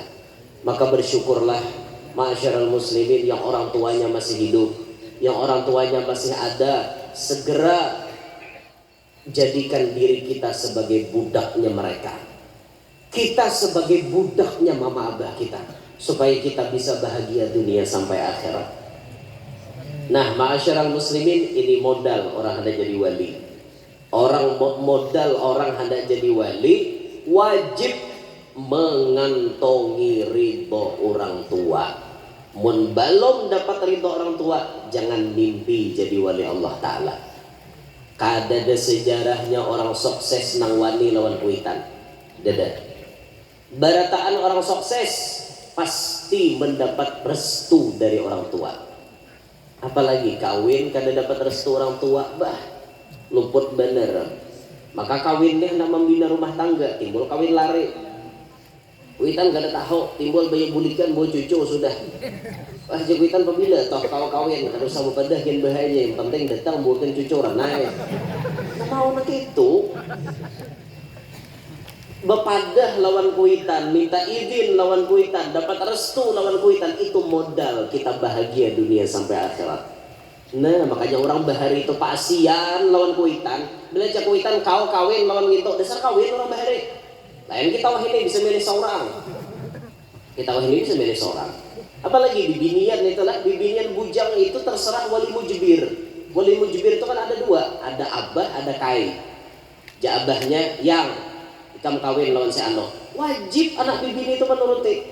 Maka bersyukurlah ma'asyiral muslimin yang orang tuanya masih hidup, yang orang tuanya masih ada, segera jadikan diri kita sebagai budaknya mereka. Kita sebagai budaknya mama abah kita, supaya kita bisa bahagia dunia sampai akhirat. Nah, ma'asyiral muslimin, ini modal orang hendak jadi wali. Orang mo- modal orang hendak jadi wali, wajib mengantongi ridho orang tua. Mun balum dapat ridho orang tua, jangan mimpi jadi wali Allah Ta'ala. Kadada sejarahnya orang sukses nang wani lawan kuitan. Dada. Barataan orang sukses pasti mendapat restu dari orang tua. Apalagi kawin kada dapat restu orang tua, bah, luput banar. Maka kawin ni handak mambina rumah tangga, timbul kawin lari. Kuitan kada tahu, timbul baya bulikan bawa cucu sudah. Wah, jar kuitan, pabila toh kawa kawin, kada usah bapadah gin bahaya, yang penting datang buakan cucu ranai. Kada tahu nak itu. Bapadah lawan kuitan, minta izin lawan kuitan, dapat restu lawan kuitan, itu modal kita bahagia dunia sampai akhirat. Nah, makanya orang bahari itu paasian lawan kuitan. Bila cak kuitan, kau kawin lawan ngintu, dasar kawin orang bahari. Lain kita wahini bisa milih seorang. Kita wahini bisa milih seorang. Apalagi bibinian itulah, bibinian bujang itu terserah wali mujbir. Wali mujbir itu kan ada dua, ada abah, ada kai. Ja abahnya, yang ikam kawin lawan si anu. Wajib anak bibini itu menuruti.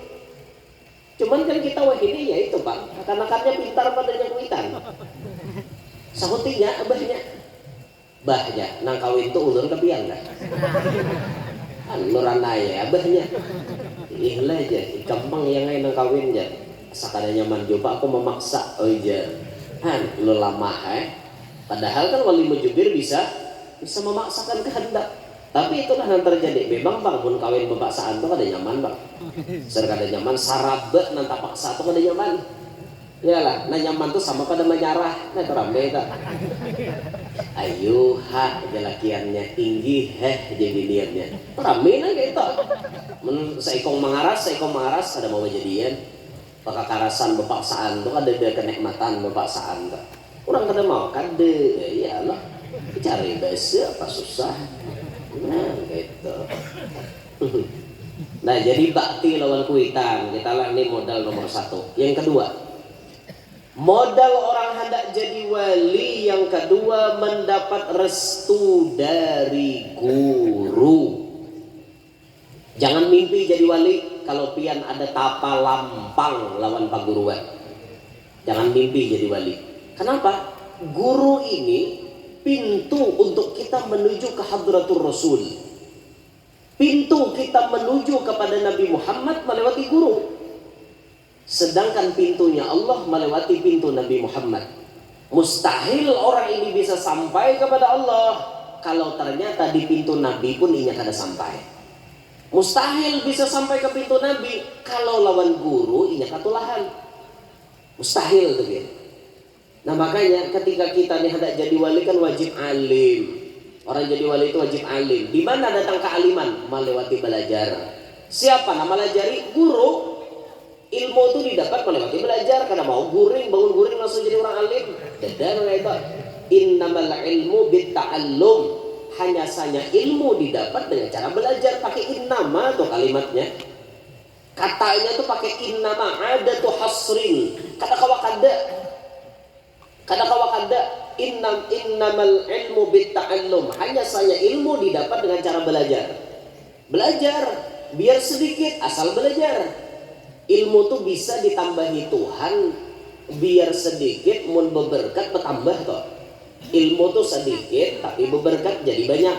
Cuman kan kita wahini ya itu, Pak, akan-akannya pintar padanya kuitan. Sahutinya abahnya. Bahnya, nang kawin tu ulun kapian dah. Anu ranai ya abahnya. Ih lah ja, ikam pang yang ai nang kawin ja. Asa kada nyaman jua, Pak, aku memaksa, ujar. Anu lamah ai. Padahal kan wali mujbir bisa, bisa memaksakan kehendak. Tapi itulah yang terjadi. Memang pang mun kawin bepaksaan tu kada nyaman, Bang. Ser kada nyaman, saraba nang tapaksa tu kada nyaman. Iyalah, nah nyaman tu sama pada manyarah. Nah, itu rame itu. Ayu ha, jalakiannya, inggih heh, jabiniannya. Rame nah kaitu. Mun saikung mangaras, saikung mangaras, kada mau bajadian. Pakakarasan bepaksaan tu kadada kenikmatan bepaksaan tu. Urang kada mau, kada. Ya iyalah. Cari basa apa susah. Nah, kaitu. Nah, jadi bakti lawan kuitan, kita lah ni modal nomor satu. Yang kedua, modal orang handak jadi wali yang kedua mendapat restu dari guru. Jangan mimpi jadi wali kalau pian ada tapa lampang lawan paguruan. Jangan mimpi jadi wali. Kenapa? Guru ini pintu untuk kita menuju ke Hadratur Rasul. Pintu kita menuju kepada Nabi Muhammad melewati guru. Sedangkan pintunya Allah melewati pintu Nabi Muhammad. Mustahil orang ini bisa sampai kepada Allah kalau ternyata di pintu Nabi pun inya kada sampai. Mustahil bisa sampai ke pintu Nabi kalau lawan guru inya katulahan. Mustahil tu gin. Nah, makanya ketika kita ni handak jadi wali kan wajib alim. Orang jadi wali itu wajib alim. Di mana datang kealiman? Melewati belajar. Siapa nang malajari? Guru. Ilmu tu didapat melewati belajar. Kada mau guring, bangun guring langsung jadi orang alim. Kada nang itu. Innamal ilmu bitta'allum. Hanya saja ilmu didapat dengan cara belajar. Pakai innama tu kalimatnya. Katanya tu pakai innama, adatu hasrin. Kada kawa kada. Kada kawa kada. Innam, innamal ilmu bitta'allum. Hanya saja ilmu didapat dengan cara belajar. Belajar, biar sedikit, asal belajar. Ilmu tu bisa ditambahi Tuhan, biar sedikit, mun beberkat, betambah tu. Ilmu tu sedikit, tapi beberkat, jadi banyak.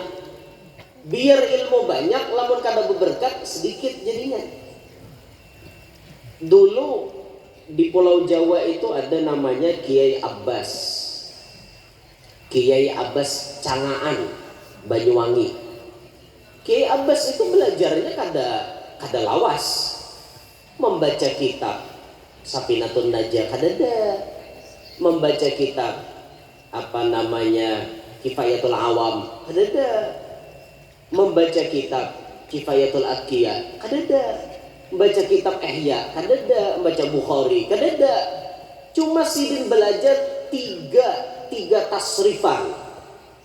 Biar ilmu banyak, lamun kada beberkat, sedikit jadinya. Dulu di Pulau Jawa itu ada namanya Kiai Abbas. Kiai Abbas Cangaan, Banyuwangi. Kiai Abbas itu belajarnya kada, kada lawas. Membaca kitab Safinatun Najah kadada. Membaca kitab, apa namanya, Kifayatul Awam kadada. Membaca kitab Kifayatul Atqiya kadada. Membaca kitab Ihya kadada. Membaca Bukhari kadada. Cuma sidin belajar tiga, tiga tasrifan.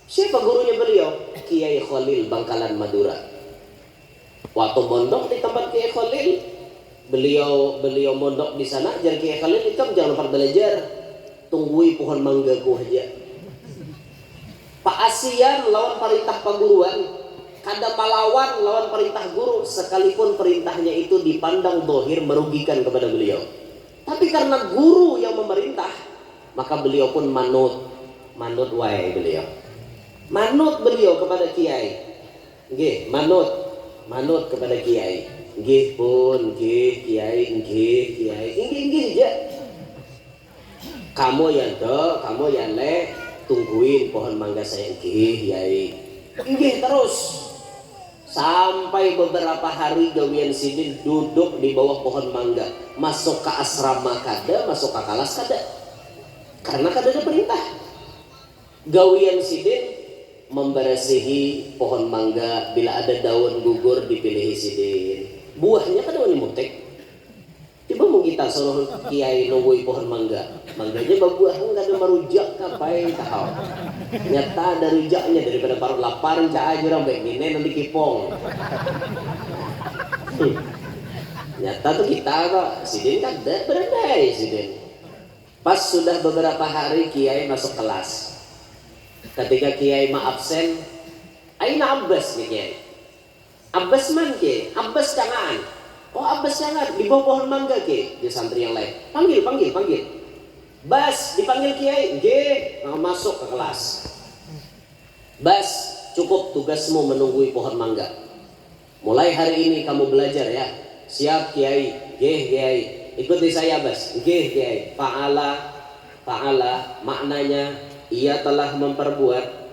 Siapa gurunya beliau? Kiai Kholil, Bangkalan, Madura. Waktu mondok di tempat Kiai Kholil, beliau, beliau mondok di sana, jar Kiai Kholil, "Ikam jangan lupa belajar. Tunggui pohon manggaku haja." Paasian lawan parintah paguruan, kada malawan lawan parintah guru, sekalipun perintahnya itu dipandang dohir merugikan kepada beliau. Tapi karena guru yang memerintah, maka beliau pun manut. Manut wae beliau. Manut beliau kepada kiai. Nggih, manut. Manut kepada kiai. Nggih pun, nggih kiai, nggih kiai, inggih inggih ja. Kamu ya do, kamu ya le, tungguin pohon mangga saya, nggih kiai. Inggih terus. Sampai beberapa hari gawian sidin duduk di bawah pohon mangga. Masuk ke asrama kada, masuk ke kelas kada. Karena kada ada perintah. Gawian sidin memberesihi pohon mangga, bila ada daun gugur dipilihi sidin. Buahnya kada wani mutik. Coba mun kita suruh kiai nunggui pohon mangga, mangganya babuah kada marujak kapai tahau. Nyata ada rujaknya daripada parut lapar, caa aja urang baik ngini nanti kipong. Hmm. Nyata tu kita kok, sidin kada beradai sidin. Pas sudah beberapa hari kiai masuk kelas. Ketika kiai ma absen, "Aina Abbas nih kiai?" "Abbas man kiai?" "Abbas cangaan." "Oh Abbas cangaan, di bawah pohon mangga kiai," dia santri yang lain. "Panggil, panggil, panggil." "Bas, dipanggil kiai." "Nggih." Nah, masuk ke kelas. "Bas, cukup tugasmu menunggui pohon mangga. Mulai hari ini kamu belajar ya." "Siap kiai." "Nggih kiai." "Ikuti saya Bas." "Nggih kiai." Fa'ala, fa'ala maknanya ia telah memperbuat.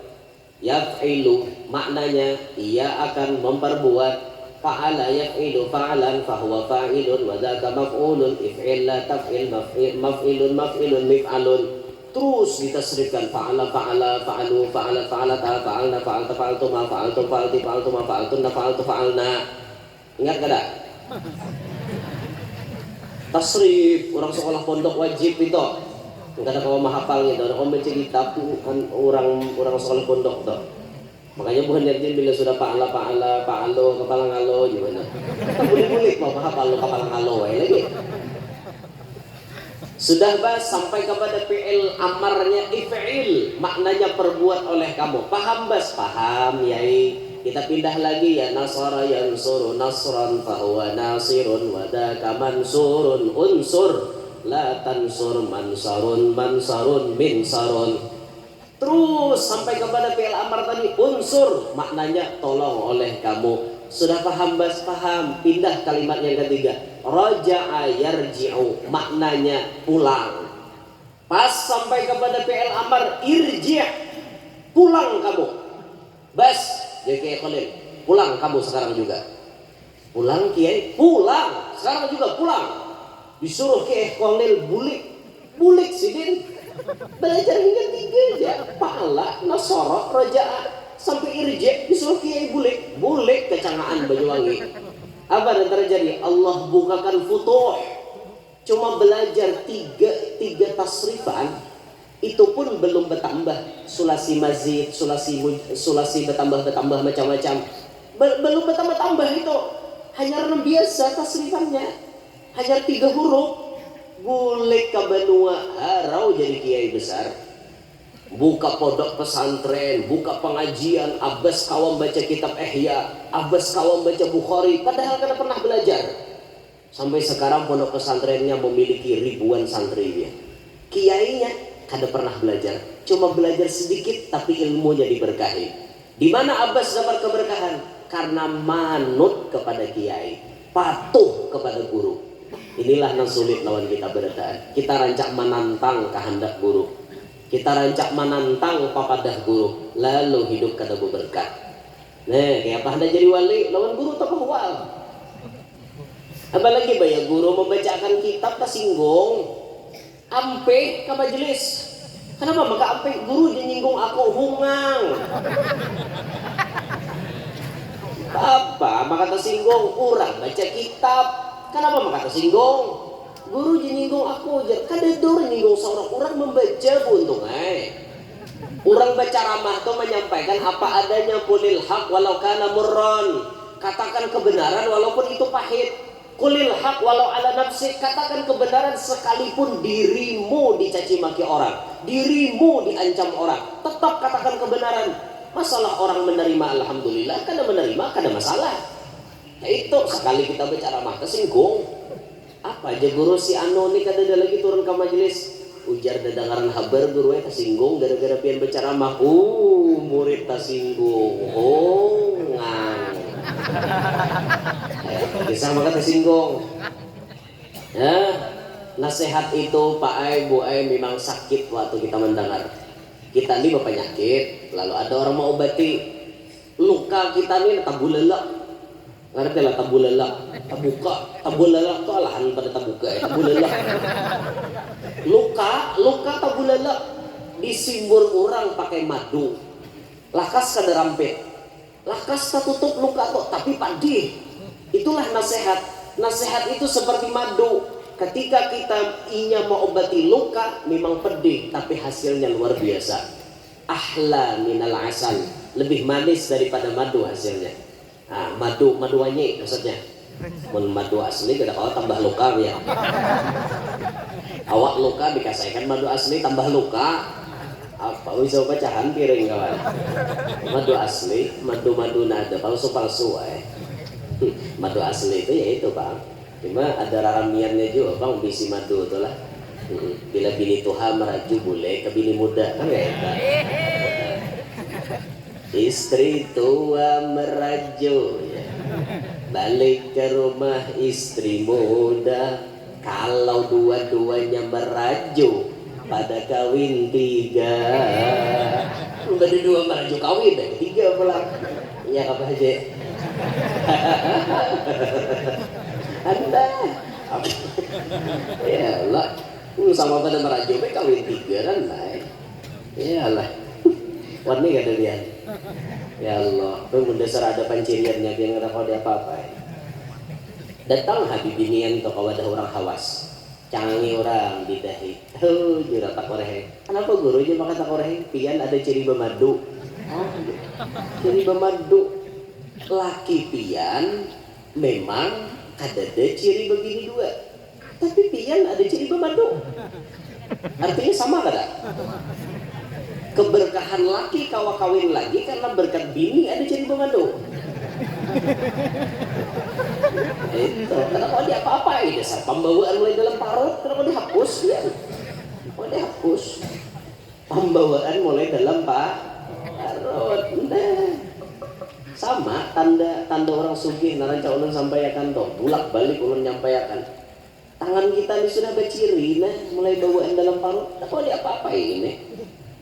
Yaf'ilu maknanya ia akan memperbuat. Fa'ala yaf'ilu fa'lan fahuwa fa'ilun wa dzaka maf'ulun. If'il la taf'il maf'i-, maf'ilun maf'ilun mif'alun. Terus ditasrifkan, fa'ala fa'ala fa'alu fa'alat fa'alata fa'alna fa'alta fa'altuma fa'altum fa'alti fa'altuma fa'altunna fa'altu fa'alna. Ingat kada? Tasrif, urang sekolah pondok wajib itu. Kada kawa mahafal gitu, kada kawa baca kitab tu, kan urang, urang sekolah pondok tu. Makanya buhan yatim bila sudah pa'ala, pa'ala, pa'alo, kapala ngalo, gimana? Bulik-bulik mau mahafal lo kapala ngalo wae lagi. Sudah Bas, sampai kepada fi'il amarnya if'il, maknanya perbuat oleh kamu. Paham Bas? Paham, Yai. Kita pindah lagi ya, nasara yansuru nasran fahuwa nasirun wa dzaka mansurun unsur. La tansur mansarun mansarun minsarun. Terus sampai kepada fi'il amar tadi, unsur, maknanya tolong oleh kamu. Sudah paham Bas? Paham. Pindah kalimat yang ketiga. Raja'a yarji'u, maknanya pulang. Pas sampai kepada fi'il amar, irji', pulang kamu. Bas, jar Kiai Kholil, pulang kamu sekarang juga. Pulang Kiai, pulang. Sekarang juga pulang. Disuruh Kiai Kholil bulik. Bulik sidin. Belajar hingga tiga aja. Pa'ala, nasara, raja'a, sampai irji', disuruh Kiai bulik. Bulik kecangaan Banyuwangi. Apa yang terjadi? Allah bukakan futuh. Cuma belajar tiga, tiga tasrifan, itu pun belum bertambah. Sulasi mazid, sulasi muj-, sulasi bertambah-bertambah macam-macam. Be-, belum bertambah-tambah itu. Hanya renung biasa tasrifannya. Hanya tiga huruf. Bulik ka banua, harau jadi kiai besar. Buka pondok pesantren, buka pengajian, abas kawa baca kitab Ihya, abas kawa baca Bukhari, padahal kada pernah belajar. Sampai sekarang pondok pesantrennya memiliki ribuan santrinya. Kiainya kada pernah belajar, cuma belajar sedikit tapi ilmunya diberkahi. Di mana Abbas dapat keberkahan? Karena manut kepada kiai, patuh kepada guru. Inilah nang sulit lawan kita berataan. Kita rancak menantang kehendak guru. Kita rancak menantang papadah guru, lalu hidup kada beberkah. Nah, kaya apa hendak jadi wali lawan guru tapahual? Apalagi baya guru membacakan kitab tasinggung. Ampih ka majelis. Kenapa maka ampih? Guru je nyinggung aku, hungang. Apa maka tasinggung? Urang baca kitab. Kenapa maka tasinggung? Guru je nyinggung aku, jar. Kada ada urang nyinggung saurang. Urang membaca buntung ai. Urang bacaramah tu menyampaikan apa adanya, qulil haq walau kana murran. Katakan kebenaran walaupun itu pahit. Qulil haq walau ala nafsik, katakan kebenaran sekalipun dirimu dicaci maki orang, dirimu diancam orang, tetap katakan kebenaran. Masalah orang menerima, alhamdulillah, kada menerima, kada masalah. Ya itu, sekali kita berceramah tersinggung. Apa aja guru si anu ni kadada lagi turun ke majelis. Ujar dadangaran habar guru eh tersinggung gara-gara pian berceramah. Uh, murid tersinggung. Oh, ngang. Kisah maka tersinggung. Ya, nasihat itu, Pak ai, Bu ai, memang sakit waktu kita mendengar. Kita ni berpenyakit, lalu ada orang mau obati luka kita ni, tabulelek. Ngerti lah tabulelek? Tabuka. Tabulelek tu alahan pada tabuka, ya. Tabulelek. Luka, luka tabulelek. Disimbur orang pakai madu. Lakas kada rampit. Lakas tatutup luka tu, tapi padih. Itulah nasihat. Nasihat itu seperti madu. Ketika kita inya maobati luka, memang pedih, tapi hasilnya luar biasa. Ahla minal asal, lebih manis daripada madu hasilnya. Ah, madu, madu wanyi maksudnya. Mun madu asli kada kawa tambah luka ya. Awak luka dikasaikan madu asli tambah luka. Apa bisa pecahan piring kawan. Madu asli, madu-madu nada palsu-palsu eh. Madu asli itu ya itu bang. Cuma ada raramiannya juga bang bisi madu tu lah. Mm-mm. Bila bini tuha meraju bule ke bini muda kan kayak itu. Istri tua meraju ya. Balik ke rumah istri muda. Kalau dua-duanya meraju pada kawin tiga. Udah dua meraju kawin ada tiga pulang. Ya apa aja. Anda. Ya Allah. Hmm, sama pada meraju bae kawin tiga kan baik. Iyalah. Wani kada lian. Ya Allah, tu mun dasar ada panciriannya biar kada kawa diapa-apai. Datang ha bibinian tu ka wadah urang hawas. Cangangi urang didahi. Huh, jura takureheng. Kanapa guru ja maka takureheng? Pian ada ciri bamadu. Oh, ciri bamadu. Laki pian memang kadada ciri babini dua. Tapi pian ada ciri bamadu. Artinya sama kada? Keberkahan laki kawa kawin lagi karena berkat bini ada ciri bamadu. Itu. Kada kawa diapa-apai dasar pambawaan mulai dalam parut kada kawa dihapus ya. Kada kawa dihapus. Pambawaan mulai dalam pa-, parut. Nah. Sama tanda, tanda orang sugih, nah rancak ulun sampaiakan tu, bulak balik ulun nyampaiakan. Tangan kita ni sudah baciri nah, mulai bawaan dalam parut, kada kawa diapa-apai ini.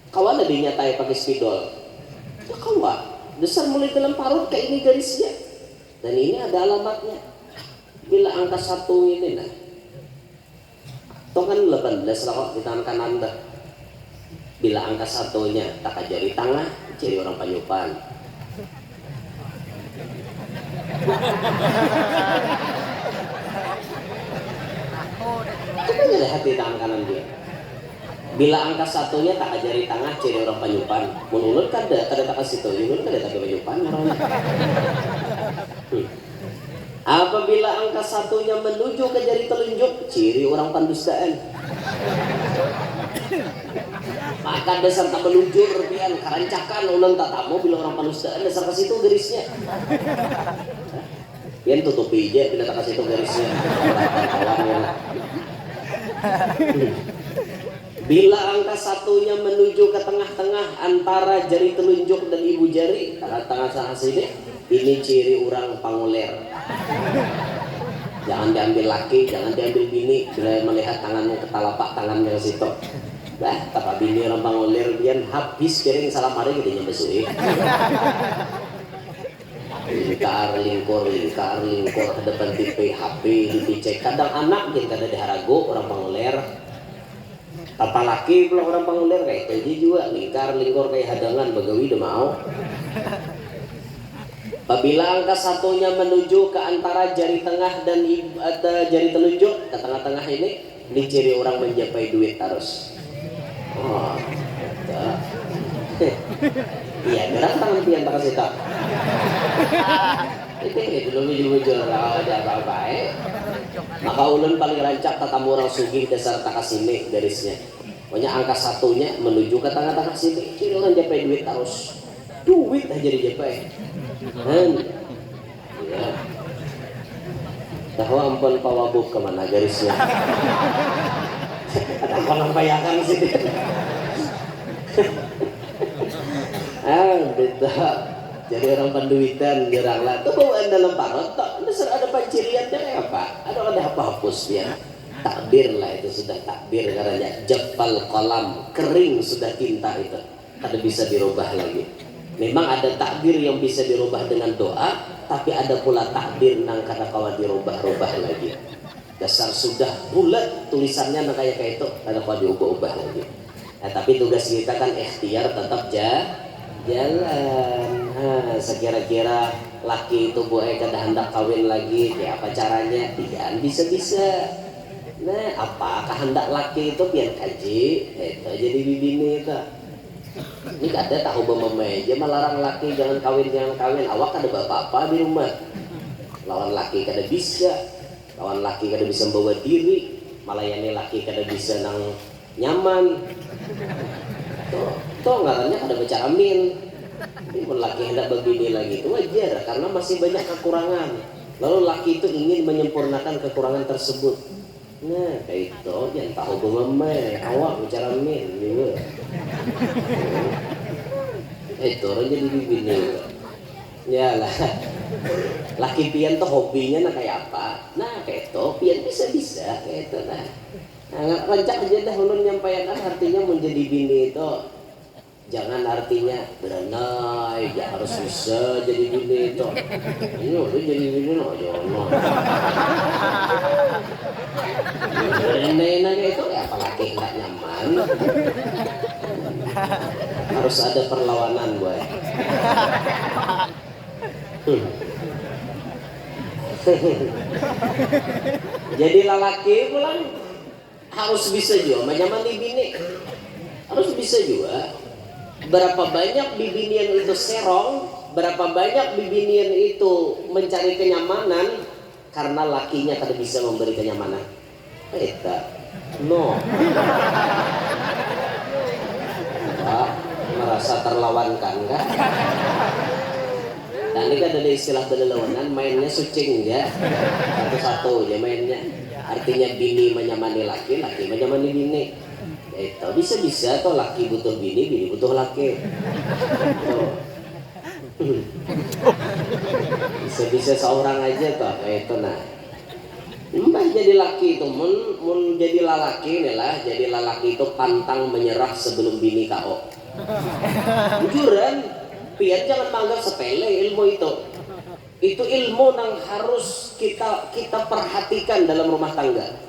Kawa lah dinyatai pakai spidol? Kada kawa. Dasar mulai dalam parut kaya ini garisnya. Dan ini ada alamatnya. Bila angka satu ini nah. Tu kan lapan belas lah kok di tangan kanan tuh. Bila angka satunya takajari tangah, ciri orang panyupan. Coba lihat di tangan kanan dia. Bila angka satunya takajari tangah, ciri orang panyupan. Mun ulun kada, kada takasitu, ulun kada tapi panyupan orangnya. Hmm. Apabila angka satunya menuju ke jari telunjuk, ciri orang pandustaan. Maka dasar tak melujur pian, karancakan ulun tatamu bila orang pandustaan, dasar ke situ garisnya. Pian tutupi aja bila tak ke situ garisnya. Bila angka satunya menuju ke tengah-tengah antara jari telunjuk dan ibu jari, tengah-tengah sana sini, ini ciri orang pangulir. Jangan diambil laki, jangan diambil bini, bila melihat tangannya ke telapak tangannya ke situ. Bah, tapa bini orang pangulir, pian habis piring salam hari gedenya besuik. Lingkar lingkur, lingkar lingkur, hadapan T V, H P dipicek. Kadang anak gin kada diharagu orang pangulir. Apalaki pulang orang pangulir kayak itu aja juga, lingkar lingkur kayak hadangan, bagawi udah mau. Apabila angka satunya menuju ke antara jari tengah dan ib-, atau jari telunjuk ke tengah-tengah ini, ini ciri orang menjapai duit terus. Oh, gitu. Iya, gerang tangan pian tak kasih tak. Itu ya dulu bujur-bujur, kalau ada apa-apa eh. Maka ulun paling rancak tatamu orang sugih dasar tak kasih garisnya. Pokoknya angka satunya menuju ke tengah-tengah sini, ciri orang japai duit terus. Duit aja dijapai. Han. Iya. Tahu ampun pawabuk kemana garisnya? Ada apa nampayakan sih? Ah, beda. Jadi orang panduitan jarang lah. Tuh bawaan dalam parut tuh. Dasar ada pancirian dia kayak apa? Ada ada apa hapus dia. Takbir lah itu sudah takbir karena jafal kolam, kering sudah tinta itu. Kada bisa dirubah lagi. Memang ada takbir yang bisa dirubah dengan doa, tapi ada pula takbir nang kada kawa dirubah-rubah lagi. Dasar sudah bulat tulisannya nang kaya kaitu, kada kawa diubah-ubah lagi. Nah, tapi tugas kita kan ikhtiar tetap ja jalan. Ha, sekira-kira laki itu buai kada handak kawin lagi, ya apa caranya? Pian bisa-bisa. Nah, apa kahandak laki itu pian kaji, itu jadi bibini itu. Ini kada tahu bemamai aja melarang laki jangan kawin jangan kawin, awak kada apa-apa di rumah. Lawan laki kada bisa, lawan laki kada bisa membawa diri, melayani laki kada bisa nang nyaman. Tuh, tuh ngarannya kada bercermin. Jadi mun laki hendak berbini lagi itu wajar karena masih banyak kekurangan. Lalu laki itu ingin menyempurnakan kekurangan tersebut. Nah, kayak itu jangan tahu bemamai, awak bercermin juga. Itu orang jadi bibini. Ya lah. Laki pian tuh hobinya nah kayak apa? Nah, kayak itu pian bisa-bisa kayak itu nah. Nah, rancak aja dah ulun nyampaikan artinya menjadi bini itu jangan artinya beranai, ya harus bisa jadi bini itu. Ini udah jadi bini no, ya Allah. Beranai nanya itu ya apalagi nggak nyaman. Harus ada perlawanan, boy. Jadi lalaki pulang harus bisa juga menyamani bini. Harus bisa juga. Berapa banyak bibinian itu serong, berapa banyak bibinian itu mencari kenyamanan karena lakinya kada bisa memberi kenyamanan. Eta. No. Wah, merasa terlawankan kah? Tadi kan ada istilah belelawanan, mainnya sucing ya. Satu-satu aja mainnya. Artinya bini menyamani laki, laki menyamani bini. Itu bisa-bisa tuh laki butuh bini, bini butuh laki. Tuh. Bisa-bisa seorang aja tuh kayak itu nah. Mbah jadi laki itu mun mun jadi lalaki nih lah, jadi lalaki itu pantang menyerah sebelum bini K O. Bujuran, pian jangan menganggap sepele ilmu itu. Itu ilmu yang harus kita kita perhatikan dalam rumah tangga.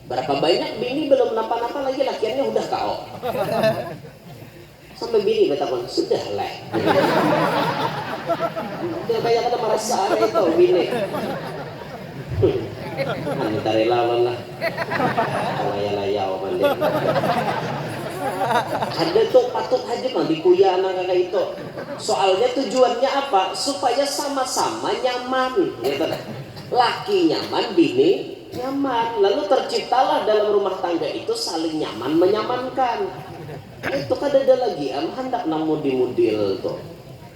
Berapa banyak bini belum napa-napa lagi lakiannya udah K O. Sampai bini batakun, sudah lah. Dia kayak kada merasa ada itu bini. Anu tari lawan lah. Laya-laya mandi. Ada tuh patut aja mandi kuya anak kakak itu. Soalnya tujuannya apa? Supaya sama-sama nyaman, gitu. Laki nyaman, bini nyaman. Lalu terciptalah dalam rumah tangga itu saling nyaman menyamankan. Itu kada ada lagi am handak nang mudil-mudil tuh.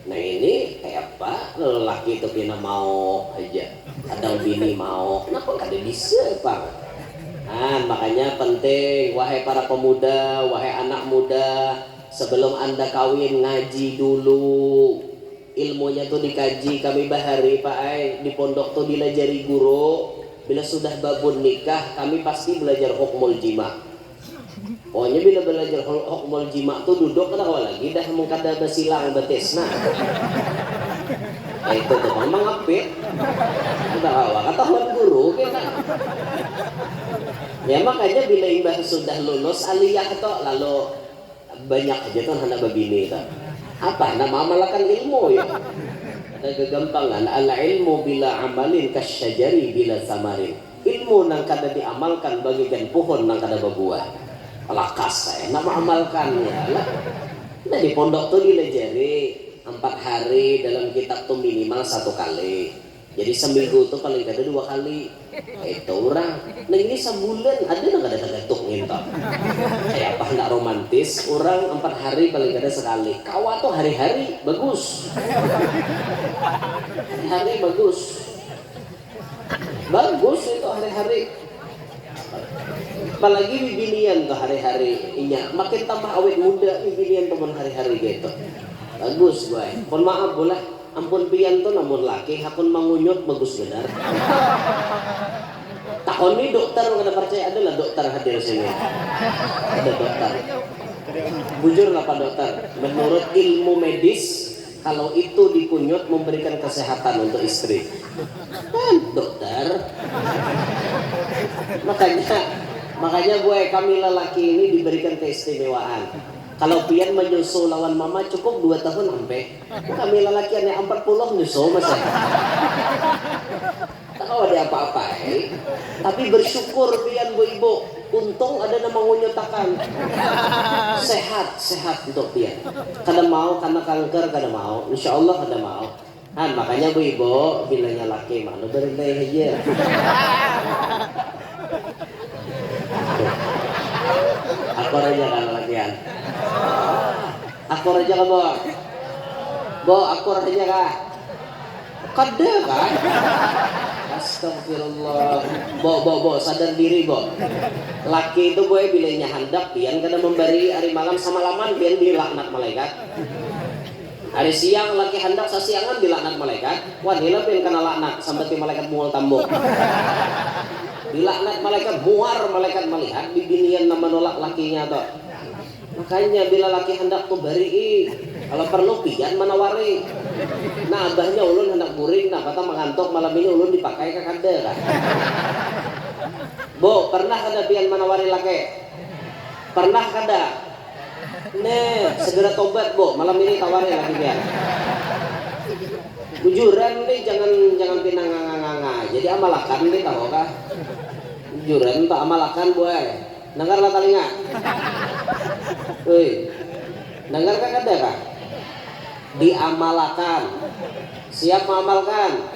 Nah ini kayak apa lelaki itu pina mau aja. Kadang bini mau. Kenapa kada bisa pang? Nah, makanya penting wahai para pemuda, wahai anak muda, sebelum anda kawin ngaji dulu. Ilmunya tuh dikaji kami bahari pak ai di pondok tuh dilajari guru bila sudah babun nikah kami pasti belajar hukmul jima. Pokoknya bila belajar hukmul jima tuh duduk kada kawa lagi dah mun kada basilang batis nah. Nah, itu tuh mang mangapit. Kada kawa katahuan guru kena. Ya makanya bila imbah sudah lulus aliyah tuh lalu banyak aja tuh anak babini tuh. Apa nak mengamalkan ilmu ya? Ada kegampangan al ilmu bila amalin kasyajari bila samarin. Ilmu nang kada diamalkan bagaikan pohon nang kada berbuah. Lakas saya nak mengamalkan ya lah. Nah di pondok tuh dilajari empat hari dalam kitab tuh minimal satu kali. Jadi seminggu tuh paling kada dua kali. Itu orang. Nah ini sebulan ada nang kada tergantung ngintok. Kayak apa hendak romantis, orang empat hari paling kada sekali. Kawa tuh hari-hari bagus. Hari-hari bagus. Bagus itu hari-hari. Apalagi bibinian tuh hari-hari inya makin tambah awet muda bibinian teman hari-hari gitu. Bagus, boy. Pun maaf, bulah. Ampun pian tu namun laki, hakun mangunyut bagus banar. Takoni dokter, kada percaya, adalah dokter hadir sini. Ada dokter. Bujur lah, Pak Dokter. Menurut ilmu medis, kalau itu dikunyut memberikan kesehatan untuk istri. Kan, dokter. Makanya, makanya, boy, kami lelaki ini diberikan keistimewaan. Kalau pian menyusu lawan mama cukup dua tahun ampe. Kami lelaki ane empat puluh nyusu masih. Tak kawa ada apa-apa, eh. Tapi bersyukur pian, bu ibu. Untung ada nama ngunyutakan. Sehat, sehat untuk pian. Kada mau kena kanker, kada mau. Insya Allah kada mau. Han, makanya bu ibu, bilanya laki mah, nu berendai aja. Akur aja kan lakian. Akur aja kan, bo. Bo, akur aja kah? Kada kan? Astagfirullah. Bo, bo, bo, sadar diri, bo. Laki itu, boy, bilanya handak, pian kada memberi hari malam samalaman, pian dilaknat malaikat. Hari siang laki handak sasiangan dilaknat malaikat, wani lah pian kena laknat sambat di malaikat mual tambuk. Dilaknat malaikat, muar malaikat malihat bibinian nang manolak lakinya tu. Makanya bila laki handak tu barii, kalau perlu pian manawari. Nah, abahnya ulun handak guring, nah, patang mangantuk malam ini ulun dipakai kah kada kah? Bu, pernah kada pian manawari laki? Pernah kada? Nih, segera tobat, bu. Malam ini tawari lagi pian. Bujuran nih, jangan, jangan pina nganga-nganga. Jadi amalakan nih, tahu kah? Bujuran tak amalakan, boy. Dengar lah talinga. Woi. Dengar kah kada kah? Diamalakan. Siap mengamalkan?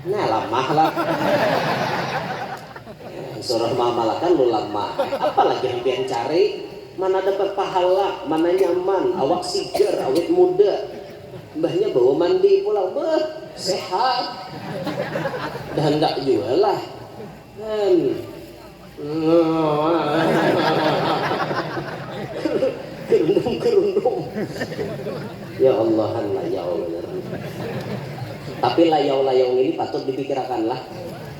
Nah, lamah lah. Suruh mamalakan lu lamah. Apalagi yang pian cari? Mana dapat pahala, mana nyaman, awak sigar, awet muda. Mbahnya bawa mandi pula, beh, sehat. Dan enggak juga lah. Hmm. Gerundum-gerundum. Ya Allahan, layau bener. Tapi layau-layau ini patut dipikirakan lah.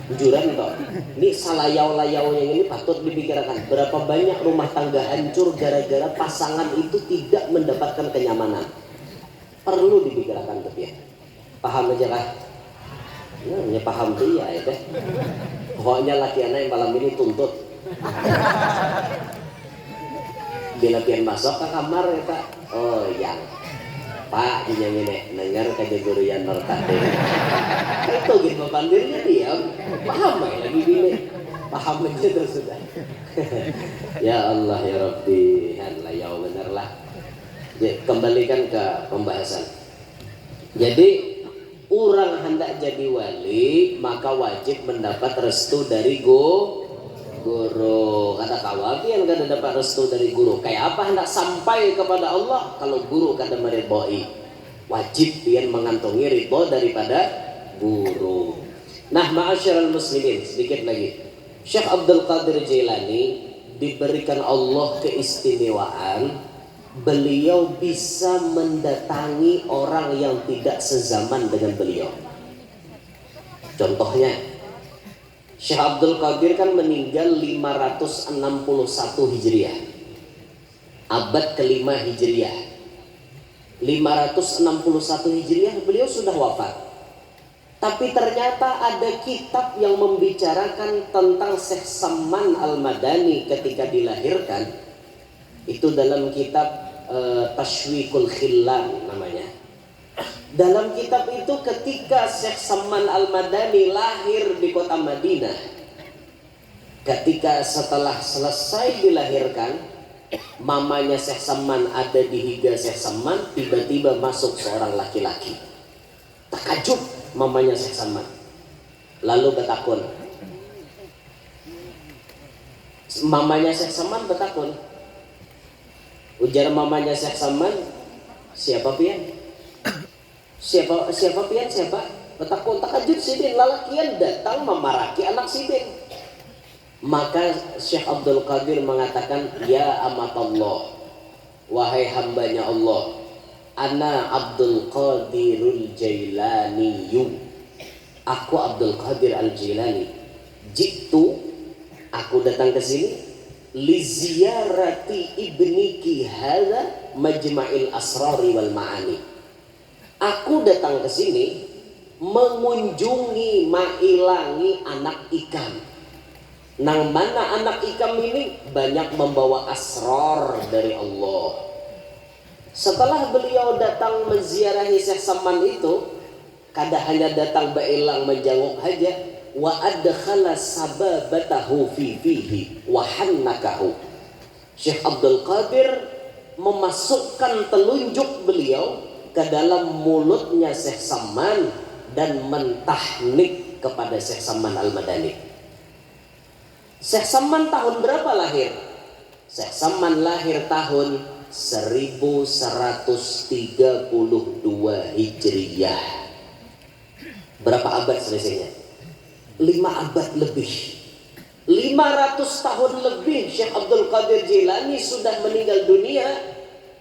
Bujuran toh. Ini salayau-layau yang ini patut dipikirakan. Berapa banyak rumah tangga hancur gara-gara pasangan itu tidak mendapatkan kenyamanan. Perlu dipikirakan tapi ya. Paham aja kah? Ya, ya paham tuh ya, ya teh. Pokoknya laki anak yang malam ini tuntut. Bila pian masuk ke kamar ya kak, oh yang pak punya ini dengar kaja guru yang tadi. Itu gitu pandirnya diam, paham ya lagi bini, paham aja tuh sudah. Ya Allah ya Rabbi, han layau bener lah. Ya, kembalikan ke pembahasan. Jadi, urang handak jadi wali, maka wajib mendapat restu dari gu-, guru. Kada kawa pian kada dapat restu dari guru. Kayak apa handak sampai kepada Allah kalau guru kada meridhoi? Wajib pian mengantongi ridho daripada guru. Nah, ma'asyiral muslimin, sedikit lagi. Syekh Abdul Qadir Jailani diberikan Allah keistimewaan, beliau bisa mendatangi orang yang tidak sezaman dengan beliau. Contohnya, Syekh Abdul Qadir kan meninggal lima ratus enam puluh satu Hijriah, abad kelima Hijriah. Lima ratus enam puluh satu Hijriah beliau sudah wafat. Tapi ternyata ada kitab yang membicarakan tentang Syekh Saman Al-Madani ketika dilahirkan. Itu dalam kitab eh, Tashwiqul Khillan namanya. Dalam kitab itu ketika Syekh Saman Al-Madani lahir di kota Madinah, ketika setelah selesai dilahirkan, mamanya Syekh Saman ada di higa Syekh Saman, tiba-tiba masuk seorang laki-laki. Takajut mamanya Syekh Saman. Lalu batakun. Mamanya Syekh Saman batakun. Ujar mamanya Syekh Saman, "Siapa pian?" "Siapa, siapa pian, siapa?" Batakun, takajut sidin, lalakian datang mamaraki anak sidin. Maka Syekh Abdul Qadir mengatakan, "Ya amatallah, wahai hambanya Allah, Ana Abdul Qadirul Jailaniyu. Aku Abdul Qadir Al-Jailani. Jitu, aku datang ke sini, liziyarati ibniki hadza majma'il asrari wal ma'ani. Aku datang ke sini mengunjungi, mailangi anak ikam. Nang mana anak ikam ini banyak membawa asrar dari Allah. Setelah beliau datang menziarahi Syekh Saman itu, kada hanya datang bailang menjanguk haja, wa adkhala sababatahu fi fihi wa hannakahu. Syekh Abdul Qadir memasukkan telunjuk beliau ke dalam mulutnya Syekh Saman dan mentahnik kepada Syekh Saman Al-Madani. Syekh Saman tahun berapa lahir? Syekh Saman lahir tahun seribu seratus tiga puluh dua Hijriyah. Berapa abad selisihnya? Lima abad lebih. Lima ratus tahun lebih Syekh Abdul Qadir Jilani sudah meninggal dunia,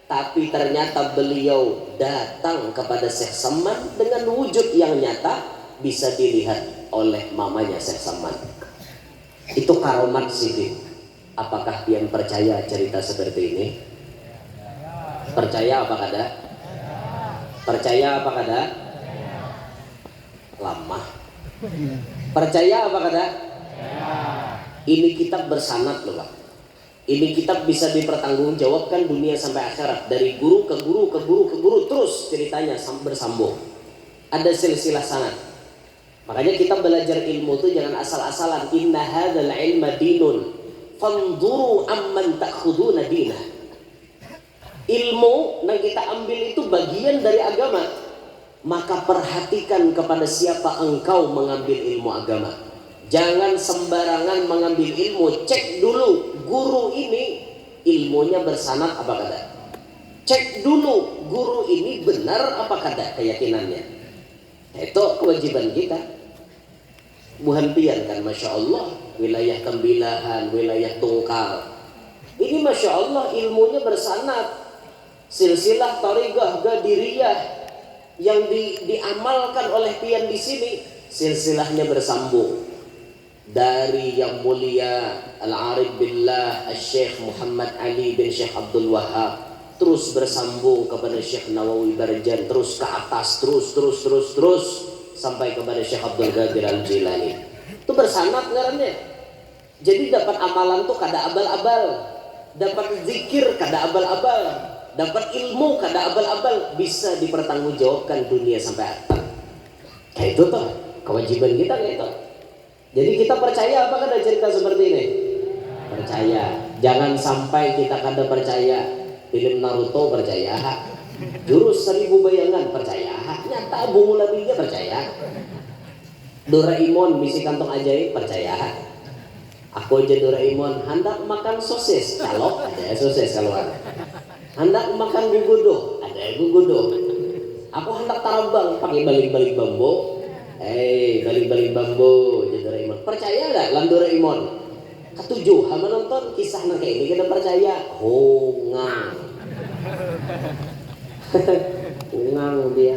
tapi ternyata beliau datang kepada Syekh Saman dengan wujud yang nyata, bisa dilihat oleh mamanya Syekh Saman. Itu karomat sidin. Apakah pian percaya cerita seperti ini? Percaya apa kada? Percaya apa kada? Lamah. Percaya apa kada? Ini kitab bersanad loh, Pak. Ini kitab bisa dipertanggungjawabkan dunia sampai akhirat, dari guru ke guru ke guru ke guru, terus ceritanya sam- bersambung. Ada silsilah sanad. Makanya kita belajar ilmu itu jangan asal-asalan. Inna hadzal ilma dinun. Fanzuru amman ta'khuduna dinah. Ilmu yang kita ambil itu bagian dari agama. Maka perhatikan kepada siapa engkau mengambil ilmu agama. Jangan sembarangan mengambil ilmu. Cek dulu guru ini ilmunya bersanad apa kada. Cek dulu guru ini benar apa kada keyakinannya. Itu kewajiban kita. Buhan pian kan, Masya Allah, wilayah Tembilahan, wilayah Tungkal. Ini Masya Allah ilmunya bersanad. Silsilah Tarigah Gadiriyah yang di, diamalkan oleh pian di sini, silsilahnya bersambung. Dari Yang Mulia Al-Arif Billah Syekh Muhammad Ali bin Syekh Abdul Wahab, terus bersambung kepada Syekh Nawawi Barjan, terus ke atas, terus, terus, terus, terus, sampai kepada Syekh Abdul Qadir Al-Jilani. Itu bersanad ngarannya. Jadi dapat amalan tuh kada abal-abal, dapat zikir kada abal-abal, dapat ilmu kada abal-abal, bisa dipertanggungjawabkan dunia sampai akhirat. Kayak itu tuh kewajiban kita, kayak itu. Jadi kita percaya apa kada cerita seperti ini? Percaya. Jangan sampai kita kada percaya. Film Naruto percaya. Jurus seribu bayangan percaya. Nyata bungulan ninja percaya. Doraemon bisi kantong ajaib percaya. Aku aja Doraemon handak makan sosis, calok ada sosis keluar. Handak makan gugudo, ada gugudo. Aku handak tarabang pakai baling-baling bambu. Hei, baling-baling bambu, jar Doraemon. Percaya nggak lan Doraemon? Katuju ha menonton kisah nang kayak ini, kada percaya. Hungang. Hungang dia.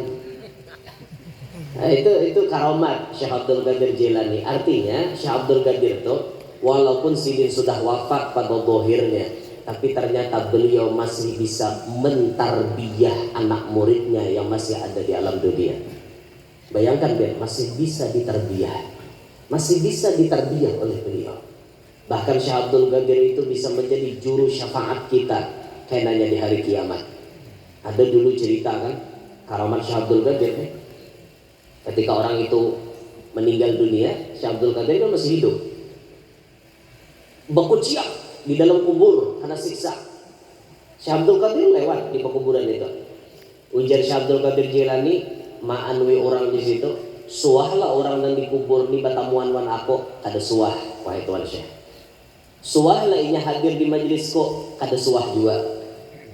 Nah, itu itu karomat Syekh Abdul Qadir Jilani. Artinya Syekh Abdul Qadir tuh walaupun sidin sudah wafat pada dohirnya, tapi ternyata beliau masih bisa mentarbiyah anak muridnya yang masih ada di alam dunia. Bayangkan, Beb, masih bisa ditarbiyah. Masih bisa ditarbiyah oleh beliau. Bahkan Syekh Abdul Qadir itu bisa menjadi juru syafaat kita kainanya di hari kiamat. Ada dulu cerita kan, karamat Syekh Abdul Qadir nih. Ketika orang itu meninggal dunia, Syekh Abdul Qadir kan masih hidup. Bekuciak di dalam kubur, kena siksa. Syekh Abdul Qadir lewat di pekuburan itu. Ujar Syekh Abdul Qadir Jilani, maanui orang di situ, suahlah orang yang dikubur ni batamuan wan aku, kada suah, wahai Tuan Syekh. Suahlah inya hadir di majlisku, kada suah jua.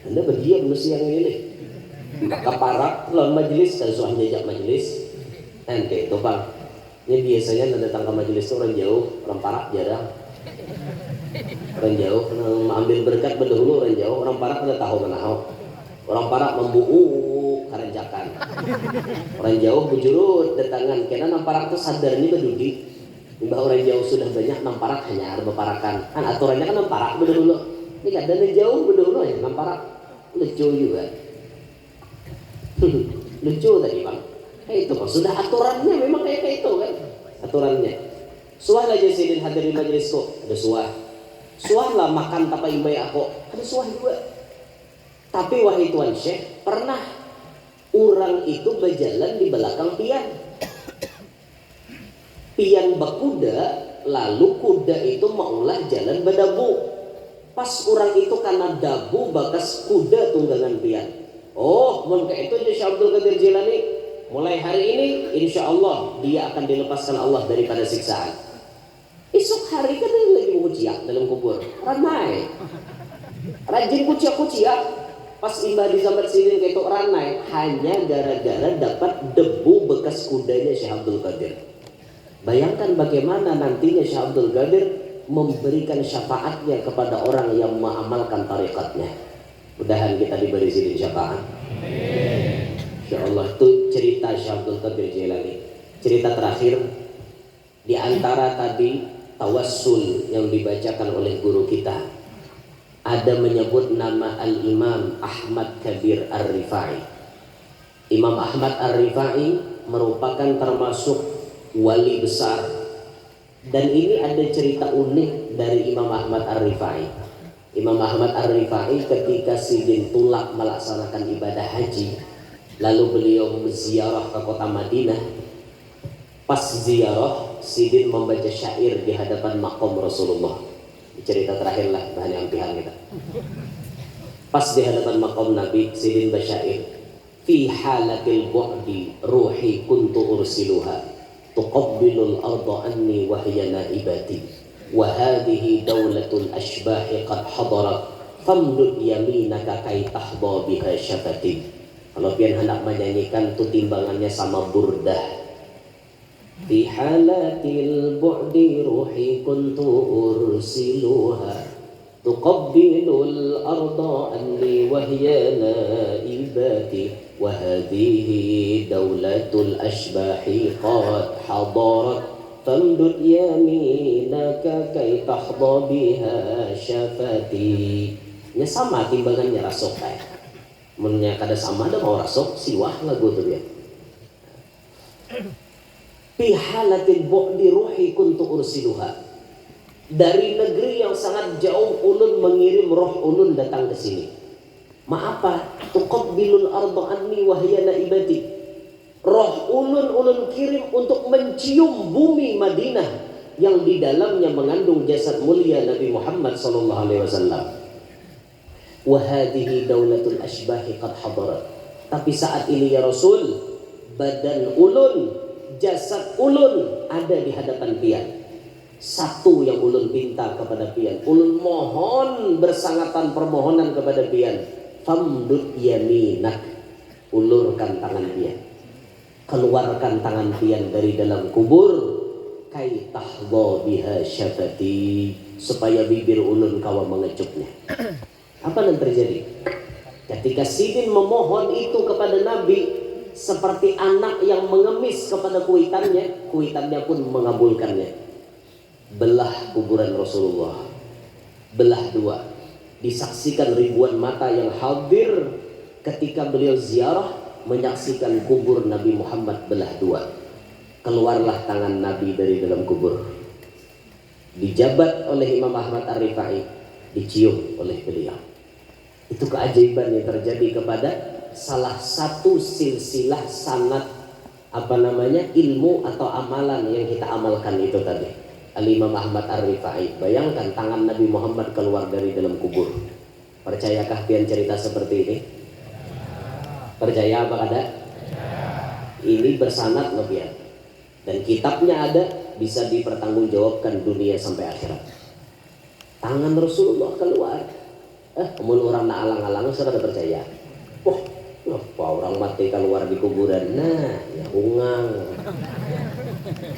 Anda berdiam lu siang ini. Maka parak lawan majlis, kada suah jajak majlis. Kan kayak itu, Bang. Ini biasanya nang datang ke majelis tu orang jauh, orang parak jarang. Orang jauh, nang maambil berkat badahulu orang jauh, orang parak kada tahu mana hau. Orang parak mambuuk, karanjakan. Orang jauh bujurut datangan, kena nang parak tu sadar ni badudi. Imbah orang jauh sudah banyak, nang parak hanyar baparakan. Kan aturannya kan nang parak badahulu. Ni kada, nang jauh badahulu aja nang parak. Lucu juga. Lucu tadi, Bang. Kayak itu, Bang. Sudah aturannya memang kayak, kayak itu kan aturannya. Suah lah jar sidin hadir di majelisku. Ada suah. Suah lah makan tapa imbai aku. Ada suah juga. Tapi wahai Tuan Syekh, pernah urang itu bajalan di balakang pian. Pian bakuda, lalu kuda itu maulah jalan badabu. Pas urang itu kana dabu bakas kuda tunggangan pian. Oh, mun kaitu jar Syekh Abdul Qadir Jailani, mulai hari ini, insya Allah, dia akan dilepaskan Allah daripada siksaan. Isuk hari kada lagi bakuciak dalam kubur. Ranai. Rajin kuciak-kuciak. Pas imbah disambat sidin kaitu ranai, hanya gara-gara dapat debu bekas kudanya Syekh Abdul Qadir. Bayangkan bagaimana nantinya Syekh Abdul Qadir memberikan syafaatnya kepada orang yang mengamalkan tarikatnya. Mudahan kita diberi sidin syafaat. Insya Allah, itu cerita Syekh Abdul Qadir Jailani. Cerita terakhir, di antara tadi tawassul yang dibacakan oleh guru kita, ada menyebut nama Al-Imam Ahmad Kabir Ar-Rifai. Imam Ahmad Ar-Rifai merupakan termasuk wali besar. Dan ini ada cerita unik dari Imam Ahmad Ar-Rifai. Imam Ahmad Ar-Rifai ketika sidin tulak melaksanakan ibadah haji, lalu beliau ziarah ke kota Madinah. Pas ziarah, sidin membaca syair di hadapan makom Rasulullah. Cerita terakhir lah, bahan ampihan kita. Pas di hadapan makom Nabi, sidin basyair. Fi halatil bu'di ruhi kuntu ursiluha tuqabbilul arda anni wa hiya naibati wa hadhihi daulatul asybahi qad hadarat famdud yaminaka kai tahda biha syafati. Kalau pian hendak menyanyikan tu timbangannya sama Burdah. Fi halatil bu'di ruhi kuntu ursiluha tuqabbilul arda anni wa hiya naibati wa hadhihi daulatul asybahi qad hadarat famdud yaminaka kai tahda biha syafati. Nya sama timbangannya rasuk ai. Munnya kada sama ada mau rasuk, siwah lagu tu dia. Fi halatil bu'di ruhi kuntu ursiluha. Dari negeri yang sangat jauh ulun mengirim roh ulun datang ke sini. Maapa? Tuqabbilul arda anni wa hiya naibati. Roh ulun, ulun kirim untuk mencium bumi Madinah yang di dalamnya mengandung jasad mulia Nabi Muhammad sallallahu alaihi wasallam. Wa hadhihi daulatul asybahi qad hadarat. Tapi saat ini ya Rasul, badan ulun, jasad ulun ada di hadapan pian. Satu yang ulun pinta kepada pian, ulun mohon bersangatan permohonan kepada pian, famdud yaminak, ulurkan tangan pian. Keluarkan tangan pian dari dalam kubur, kai tahda biha syafati, supaya bibir ulun kawa mengecupnya. Apa yang terjadi? Ketika sidin memohon itu kepada Nabi, seperti anak yang mengemis kepada kuitannya, kuitannya pun mengabulkannya. Belah kuburan Rasulullah. Belah dua. Disaksikan ribuan mata yang hadir ketika beliau ziarah menyaksikan kubur Nabi Muhammad belah dua. Keluarlah tangan Nabi dari dalam kubur. Dijabat oleh Imam Ahmad Ar-Rifai, dicium oleh beliau. Itu keajaiban yang terjadi kepada salah satu silsilah sanad, apa namanya, ilmu atau amalan yang kita amalkan itu tadi. Al-Imam Ahmad Ar-Rifai, bayangkan tangan Nabi Muhammad keluar dari dalam kubur. Percayakah pian cerita seperti ini? Percaya apa kada? Ini bersanad loh pian. Dan kitabnya ada, bisa dipertanggungjawabkan dunia sampai akhirat. Tangan Rasulullah keluar. Eh, amun urang naalang-alang, saya kada percaya. Wah, napa urang mati kaluar di kuburan? Nah, ya ungang.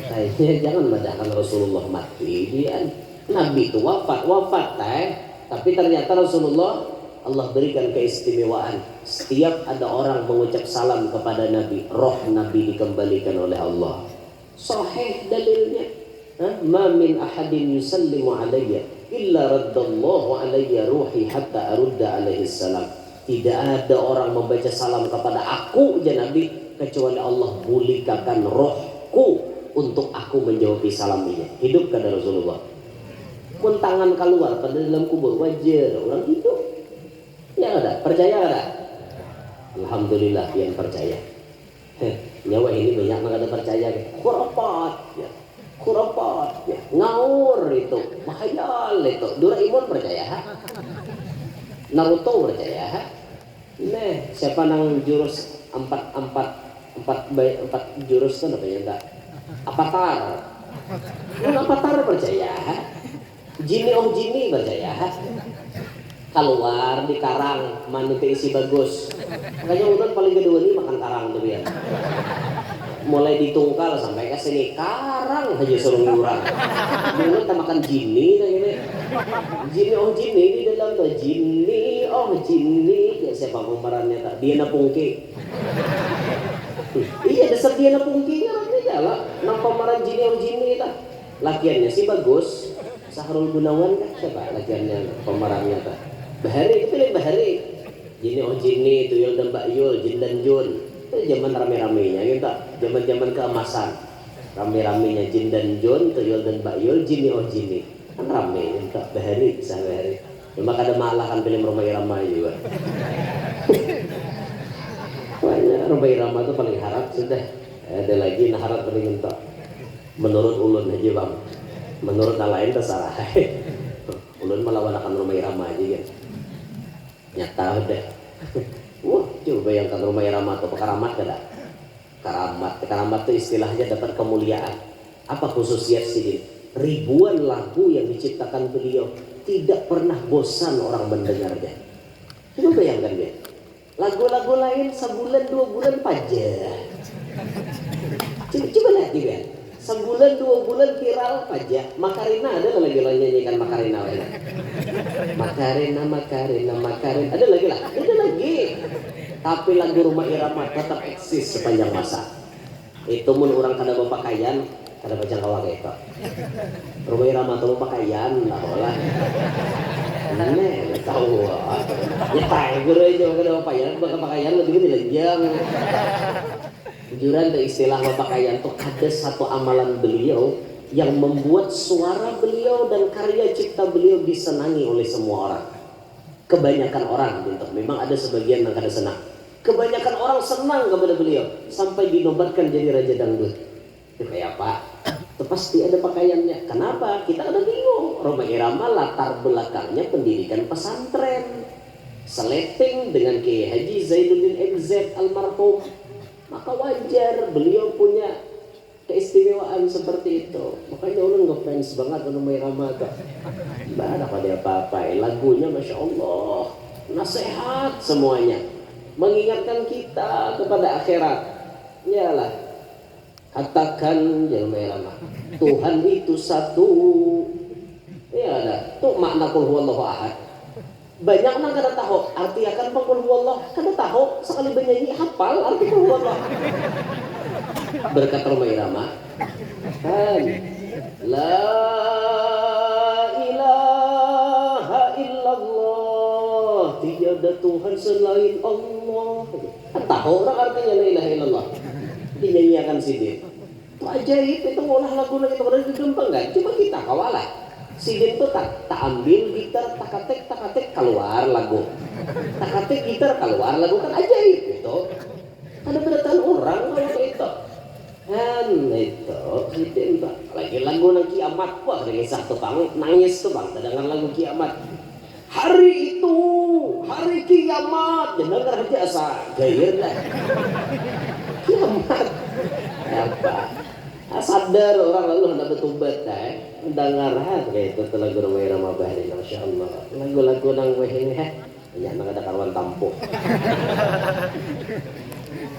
Kayaknya jangan madahkan Rasulullah mati, dian. Nabi itu wafat, wafat, teh. Tapi ternyata Rasulullah Allah berikan keistimewaan. Setiap ada orang mengucap salam kepada Nabi, roh Nabi dikembalikan oleh Allah. Sahih dalilnya. Hah? "Ma min ahadin yusallimu alayya illa raddallahu alayya ruhi hatta arudda alaihi salam." Tidak ada orang membaca salam kepada aku, jar Nabi, kecuali Allah bulikakan rohku untuk aku menjawabi salam ini. Hidup kada Rasulullah. Mun tangan keluar pada dalam kubur, wajar orang hidup. Ya ada, percaya ada? Alhamdulillah, pian percaya. Heh, nyawa ini banyak nang kada percaya, gitu. Khurafat, ya. Khurafat, ya. Ngaur itu, mahayal itu. Doraemon percaya, ha? Naruto percaya, ha? Neh, siapa nang jurus empat, empat, empat, bay-, empat jurus tu namanya, enggak? Avatar. Mun Avatar percaya, ha? Jini, oh jini, percaya, ha? Kaluar di karang, manu teh isi bagus. Makanya ulun paling kada wani makan karang tu, pian. Mulai ditungkal sampai ka sini, karang haja sarung urang. Ulun tamakan jini nang ini. Jini, oh jini di dalam tu. Jini, oh jini. Ya, siapa pemerannya tak? Diana Pungki. Iya, dasar Diana Pungki ngarannya ja lah. Nang pemeran jini, oh jini tah. Lakiannya sih bagus. Sahrul Gunawan kah? Siapa lakiannya, pemerannya tah? Bahari, itu pilih Bahari. Jini, oh jini, Tuyul dan Mbak Yul, Jin dan Jun. Itu zaman rame-ramenya gitu. Zaman-zaman keemasan. Rame-ramenya Jin dan Jun, Tuyul dan Mbak Yul, Jini, oh jini. Kan rame gitu. Bahari, kisah Bahari. Cuma kada mengalahkan film Rhoma Irama juga. Pokoknya Rhoma Irama tuh paling harat sudah. Ada lagi nang harat paling mentok. Menurut ulun aja, Bang. Menurut nang lain terserah. Ulun melawanakan Rhoma Irama aja, kan. Nyata udah. Wah, coba bayangkan Rhoma Irama tuh, karamat kada? Karamat. Karamat tuh istilahnya dapat kemuliaan. Apa khususiat sidin? Ribuan lagu yang diciptakan beliau, tidak pernah bosan orang mendengarnya. Coba bayangkan, ya. Lagu-lagu lain sabulan, dua bulan paja. Coba, coba lihat juga. Sabulan, dua bulan viral paja. Macarena ada lah lagi orang nyanyikan Macarena, weh. Macarena, Macarena, Macarena. Ada lagi lah. Ada lagi. Tapi lagu Rhoma Irama tetap eksis sepanjang masa. Itu mun urang kada bapakaian, kada bajangkawa kaya itu. Rhoma Irama tu bapakaian, tahu lah. Neh, tahu. Ya, tiger aja kada bapakaian, bapakaian lebih dilenjang. Bujuran tu istilah bapakaian tu kada satu amalan beliau yang membuat suara beliau dan karya cipta beliau disenangi oleh semua orang. Kebanyakan orang, gitu. Memang ada sebagian yang kada senang. Kebanyakan orang senang kepada beliau sampai dinobatkan jadi raja dangdut. Itu kayak apa? Itu pasti ada pakaiannya. Kenapa? Kita kada bingung. Rhoma Irama latar belakangnya pendidikan pesantren. Seleting dengan Kiai Haji Zainuddin M Z almarhum. Maka wajar beliau punya keistimewaan seperti itu. Makanya ulun ngefans banget sama Rhoma Irama tuh. Bah, ada pada apa-apa. Eh, lagunya Masya Allah. Nasihat semuanya. Mengingatkan kita kepada akhirat. Iyalah. Katakan, jar Rhoma Irama, Tuhan itu satu. Iya ada. Tuh makna kul huwallahu ahad. Banyak nang kada tahu, arti akan pang kul huwallah. Kada tahu, sekali benyanyi hafal arti kul huwallah. Berkat Rhoma Irama. Kan. La ilaha illallah, tiada Tuhan selain Allah. Kan tahu orang artinya la ilaha illallah. Dinyanyiakan sidin. Itu ajaib, itu ngolah lagu nang itu kada gampang kan. Cuma kita kawa lah. Sidin tuh tak, tak ambil gitar, takatik, takatik, keluar lagu. Takatik gitar, keluar lagu, kan ajaib itu. Kada berataan orang kalau kayak itu. Kan itu, sidin tuh. Lagi lagu nang kiamat, wah, rilisah tuh bang, nangis tuh bang, terdengar lagu kiamat. Hari itu, hari kiamat, jangan dengar aja asa gair dah. Kiamat. Apa? Ah, sadar orang lalu hendak bertobat dah. Eh. Mendengar ha, kayak itu tuh lagu Rhoma Irama Bahari, Masya Allah. Lagu-lagu nang weh ini ha. Banyak nang ada karuan tampuh.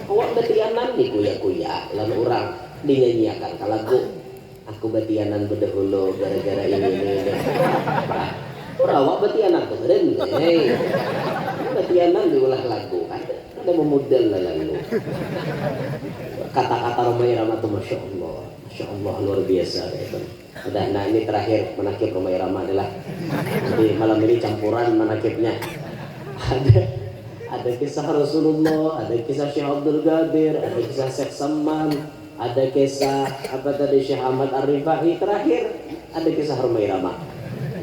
Awak batianan dikuya-kuya, lalu orang dinyanyiakan ke lagu. Aku batianan bedahulu gara-gara ini, ini, ini. Apa? Ura awak batianan tu meren, hei. Pianan diulah lagu, kada, kada memudal lah lalu. Kata-kata Rhoma Irama tuh, Masya Allah, Masya Allah, luar biasa, kaitu. Udah, nah, ini terakhir manakib Rhoma Irama adalah. Jadi, malam ini campuran manakibnya. Ada, ada kisah Rasulullah, ada kisah Syekh Abdul Qadir, ada kisah Syekh Saman, ada kisah, apa tadi, Syekh Ahmad Ar-Rifa'i, terakhir ada kisah Rhoma Irama.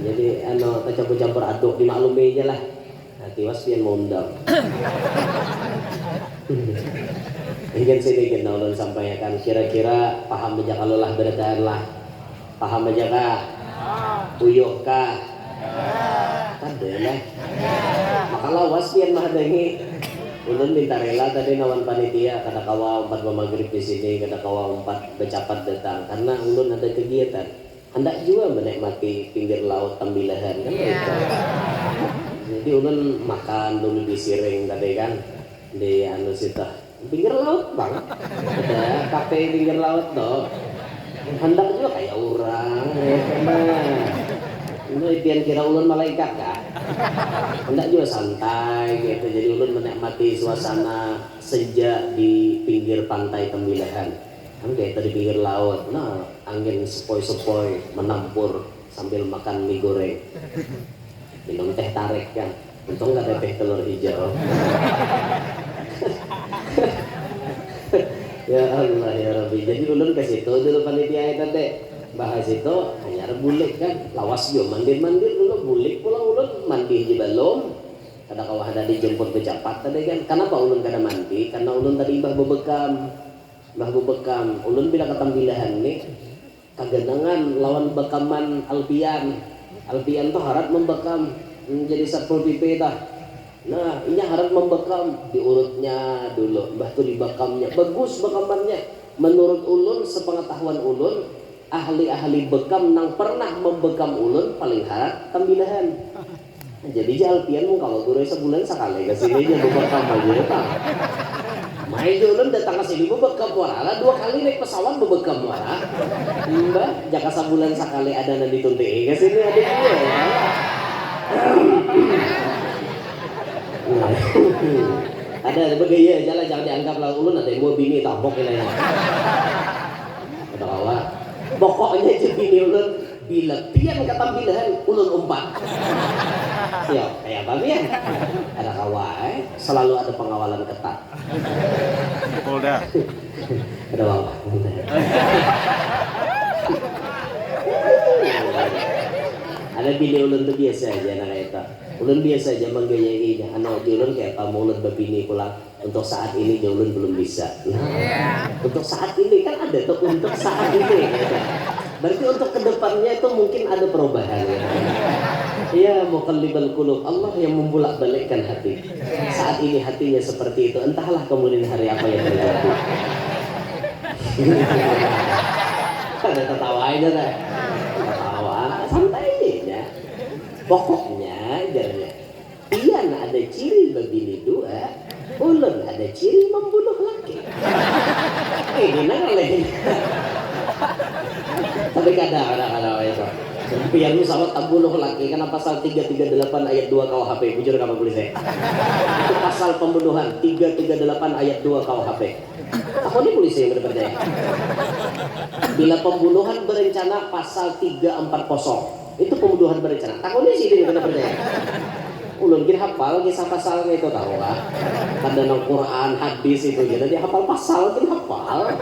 Jadi, anu, tercampur-campur aduk, dimaklumi aja lah. Nah, tiwas pian maundang. Mungkin sidikit nah ulun sampaiakan, kira-kira paham aja kalo lah barataan lah. Paham aja kah? Uyuh kah? Kada lah. Maka lawas pian mahadangi. Ulun minta rela tadi lawan panitia, kada kawa umpat bamagrib di sini, kada kawa umpat bacapat datang karena ulun ada kegiatan. Handak jua menikmati pinggir laut Tambilahan, kan? Iya. Kaitu. Jadi ulun makan dulu di Siring tadi, kan, di anu situ. Pinggir laut, Bang. Ada kafe pinggir laut tuh. Handak jua kaya urang, ya, nah. Ini pian kira ulun malaikat kah? Handak jua santai gitu. Jadi ulun menikmati suasana senja di pinggir pantai Tambilahan. Kan kaitu di pinggir laut. Nah, angin sepoi-sepoi menampur sambil makan mie goreng. Minum teh tarik, kan. Untung kada teh telur hijau. Ya Allah, ya Rabbi. Jadi ulun ke situ dulu panitia itu, dek. Bahas itu hanyar bulik, kan. Lawas jua mandir-mandir dulu, bulik pulang ulun, mandi aja balum. Kada kawa ada dijemput bejapat tadi, kan. Kenapa ulun kada mandi? Karena ulun tadi imbah bebekam. Imbah bebekam. Ulun bila ke Tambilahan nih, kaganangan lawan bekaman Alpian. Alpian tuh harat membekam, menjadi Satpol P P tah. Nah, inya harat membekam, diurutnya dulu, mbah tu dibekamnya. Bagus bekamannya. Menurut ulun, sepengetahuan ulun, ahli-ahli bekam nang pernah membekam ulun paling harat Tambilahan. Jadi jar Alpian, mun kawa guru ai sabulan sakali ka sini, jar, bebekam aja, tah. Mai ja ulun datang ka sini bebekam wara lah, dua kali naik pesawat bebekam wara. Imbah, jaka sabulan sakali ada nang dituntii ka sini, ada jua, ya. Nah. Ada, ada bagaya aja lah, jangan dianggap lah ulun ada yang bawa bini tabok ini, ya. Kada kawa. Pokoknya jar bini ulun, bila pian ka Tambilahan, ulun umpat. Siap, kaya apa pian? Kada kawa, eh. Selalu ada pengawalan ketat. Polda. Kada kawa. Ada bini ulun tuh biasa aja, nah, kaya itu. Ulun biasa aja manggayainya. Anu, jar ulun kaya apa, mun ulun babini pulang. Untuk saat ini, jar ulun, belum bisa. Nah, untuk saat ini kan ada tuh, untuk saat ini, gitu. Berarti untuk kedepannya itu mungkin ada perubahan, ya. Ya, muqallibal qulub, Allah yang membulak-balikkan hati. Saat ini hatinya seperti itu, entahlah kemudian hari apa yang terjadi. Ada tertawa aja, tah. Tertawa, santai aja. Pokoknya, jarnya. Pian ada ciri babini dua, ulun ada ciri membunuh laki. Ini nang lain. Tapi kada, kada, kada itu. Pian sawat tabunuh laki, kena pasal tiga tiga delapan ayat dua K U H P, bujur kah polisi? Itu pasal pembunuhan, tiga tiga delapan ayat dua K U H P. Aku ni polisi yang kada percaya. Bila pembunuhan berencana pasal tiga empat kosong. Itu pembunuhan berencana. Aku ni sini kada percaya. Ulun gin hafal kisah pasalnya itu, tahu lah. Kada nang Quran, hadis itu aja. Jadi hafal pasal gin hafal.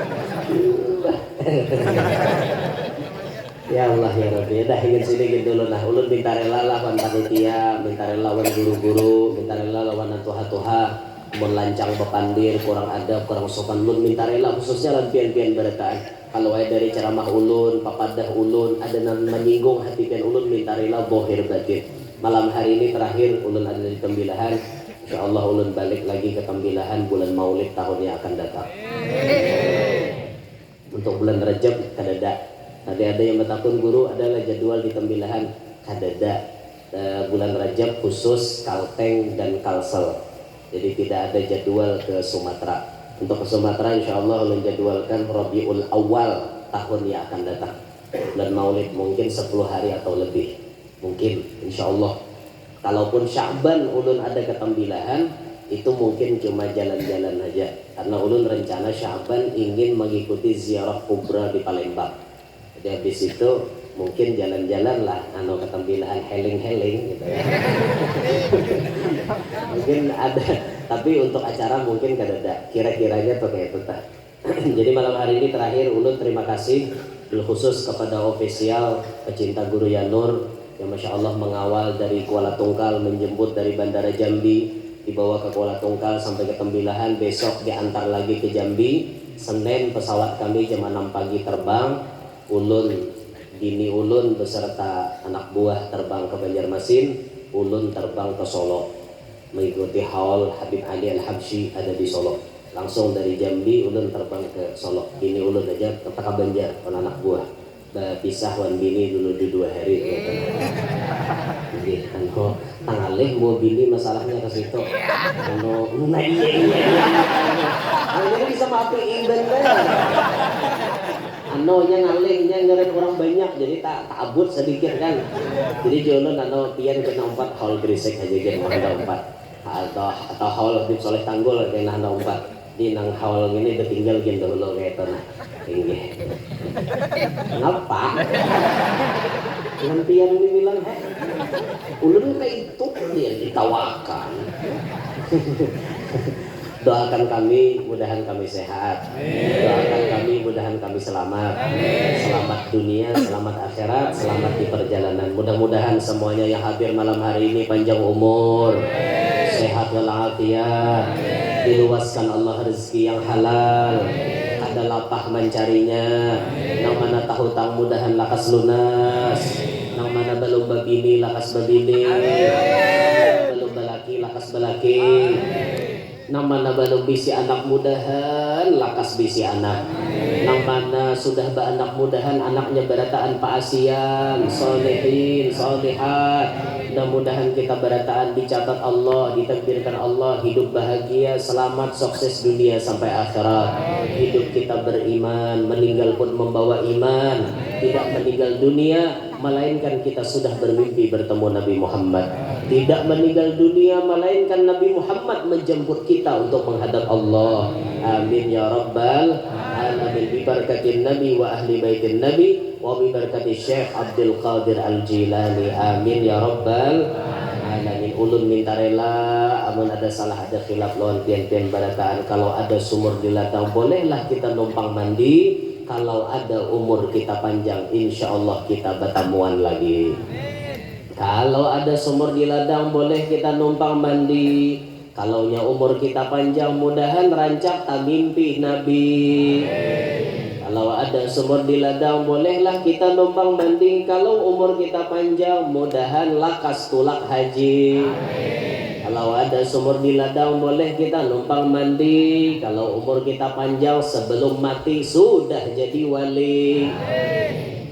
Ya Allah, ya Rabbi. Dah, ingin sini gin dulu nah. Ulun minta rela lah wan panitia, minta rela wan guru-guru, minta rela lawan tuha-tuha. Mun lancang bapandir, kurang adab, kurang sopan, ulun minta rela, khususnya lan pian-pian barataan. Kalau ai dari ceramah ulun, papadah ulun, ada nang manyinggung hati pian ulun, minta rela, zahir batin. Malam hari ini terakhir ulun ada di Tembilahan. Insya Allah ulun balik lagi ke Tembilahan bulan Maulid tahun yang akan datang. Untuk bulan Rajab, kadada. Tadi ada yang batakun, "Guru, ada lah jadwal di Tembilahan?" Kadada. Eh, bulan Rajab khusus Kalteng dan Kalsel. Jadi tidak ada jadwal ke Sumatera. Untuk ke Sumatera, insya Allah ulun jadwalkan Rabiul Awal tahun yang akan datang. Bulan Maulid mungkin sepuluh hari atau lebih. Mungkin, insya Allah. Kalaupun Sya'ban ulun ada ketembilahan, itu mungkin cuma jalan-jalan aja. Karena ulun rencana Sya'ban ingin mengikuti ziarah kubra di Palembang. Jadi habis itu mungkin jalan-jalan lah, anu, ketembilahan, healing-healing gitu ya. Mungkin ada, tapi untuk acara mungkin kadada. Kira-kiranya tuh kayak itu tah. Jadi malam hari ini terakhir ulun terima kasih bil khusus kepada ofisial pecinta Guru Yanur yang Masya Allah mengawal dari Kuala Tungkal, menjemput dari Bandara Jambi, dibawa ke Kuala Tungkal sampai ke Tembilahan, besok diantar lagi ke Jambi. Senin pesawat kami jam enam pagi terbang, ulun, bini ulun beserta anak buah terbang ke Banjarmasin, ulun terbang ke Solo mengikuti haul Habib Ali Al-Habsyi ada di Solo. Langsung dari Jambi ulun terbang ke Solo. Bini ulun aja tetap ka Banjar, wan anak buah. Bapisah wan bini dulu di dua hari gitu. Jadi anu, tangalih mau bini masalahnya ke situ. Anu, nah iya iya iya. Anu, jadi bisa maafin Iban bae. Anu, nya ngalih, nya ngaran orang banyak, jadi tak tak abut sedikit kan. Jadi julun anu, pian kena umpat haul berisik aja, jangan ada umpat. Atau atau haul Habib Soleh Tanggul kena handak umpat. Di nang haul ngini ditinggal gin dahulu kaya itu nah. Inggih. Ngapa? Nang pian ni bilang, "Heh, ulun kaya itu," dia ditawakan. Doakan kami, mudahan kami sehat. Doakan kami, mudahan kami selamat. Selamat dunia, selamat akhirat, selamat di perjalanan. Mudah-mudahan semuanya yang hadir malam hari ini panjang umur, sehat walafiat, diluaskan Allah rezeki yang halal, kada lapah mancarinya. Nang mana tahutang mudahan lakas lunas. Nang mana balum babini lakas babini. Nang mana balum balaki lakas balaki. Nang mana balum bisi anak mudahan lakas bisi anak. Nang mana sudah baanak mudahan anaknya barataan paasian, solihin, solihat. Mudah-mudahan kita barataan dicatat Allah, ditakdirkan Allah hidup bahagia, selamat, sukses dunia sampai akhirat. Hidup kita beriman, meninggal pun membawa iman. Tidak meninggal dunia, melainkan kita sudah bermimpi bertemu Nabi Muhammad. Tidak meninggal dunia, melainkan Nabi Muhammad menjemput kita untuk menghadap Allah. Amin ya rabbal alamin. Bibarakatin Nabi wa ahli baitin Nabi wa bibarakati Syekh Abdul Qadir Al Jilani. Amin ya rabbal alamin. Ulun minta rela, amun ada salah, ada khilaf lawan pian-pian barataan. Kalau ada sumur di ladang, bolehlah kita numpang mandi. Kalau ada umur kita panjang, insya Allah kita batamuan lagi. Kalau ada sumur di ladang, boleh kita numpang mandi. Kalaunya umur kita panjang, mudahan rancak tamimpi Nabi. Kalau ada sumur di ladang, bolehlah kita numpang mandi. Kalau umur kita panjang, mudahan lakas tulak haji. Kalau ada sumur di ladang, boleh kita numpang mandi. Kalau umur kita panjang, sebelum mati sudah jadi wali.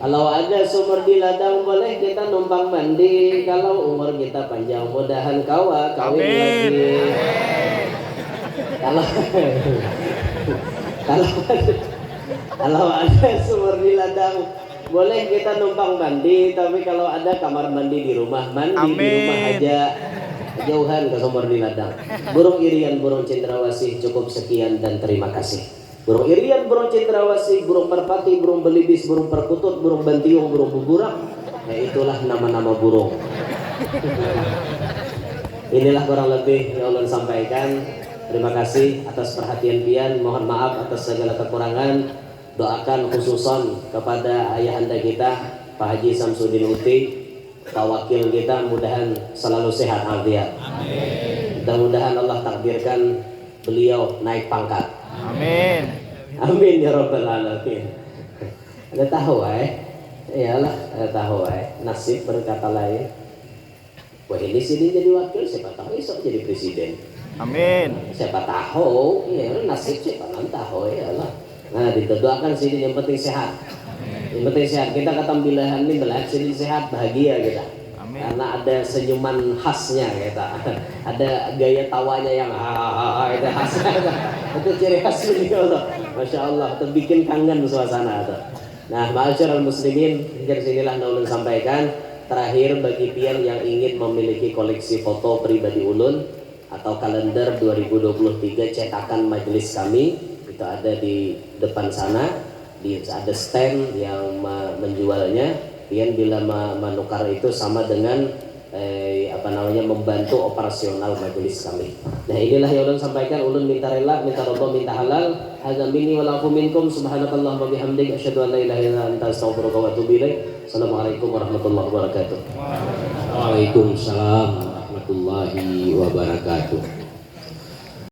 Kalau ada sumur di ladang, boleh kita numpang mandi. Kalau umur kita panjang, mudahan kawa kawin lagi. Kalau kalau kalau ada sumur di ladang, boleh kita numpang mandi, tapi kalau ada kamar mandi di rumah, mandi di rumah aja. Jauhan ke sumur di ladang. Burung irian, burung cendrawasih, cukup sekian dan terima kasih. Burung irian, burung cendrawasih, burung merpati, burung belibis, burung perkutut, burung bantiung, burung buburak. Ya, itulah nama-nama burung. Inilah kurang lebih yang ulun sampaikan. Terima kasih atas perhatian pian. Mohon maaf atas segala kekurangan. Doakan khususon kepada ayahanda kita, Pak Haji Samsudin Uti, Pak Wakil kita, mudahan selalu sehat afiat. Mudah-mudahan Allah takdirkan beliau naik pangkat. Amin. Amin ya rabbal alamin. Ada tahu eh? Iyalah, ada tahu eh. Nasib berkata lain. Wah, ini sini jadi wakil, siapa tahu esok jadi presiden. Amin. Siapa tahu, ya nasib siapa nang tahu, ya Allah. Nah, didoakan sini yang penting sehat. Yang penting sehat. Kita kata bilahan ini melihat sini sehat, bahagia kita. Amin. Karena ada senyuman khasnya kita. Ada gaya tawanya yang ha itu khas. Itu ciri khas beliau tuh. Masya Allah, itu bikin kangen suasana tuh. Nah, ma'asyiral muslimin, pikir sinilah nang ulun sampaikan. Terakhir, bagi pian yang ingin memiliki koleksi foto pribadi ulun atau kalender dua ribu dua puluh tiga cetakan majelis kami, itu ada di depan sana, di ada stand yang me- menjualnya. Pian bila me- menukar itu sama dengan eh, apa namanya, membantu operasional majelis kami. Nah, inilah yang ulun sampaikan, ulun minta rela, minta ridha, minta halal. Hadza minni wal afu minkum. Subhanakallahumma bihamdik, asyhadu an la ilaha illa anta, astaghfiruka wa atubu ilaik. Assalamualaikum warahmatullahi wabarakatuh. Waalaikumsalam warahmatullahi wabarakatuh.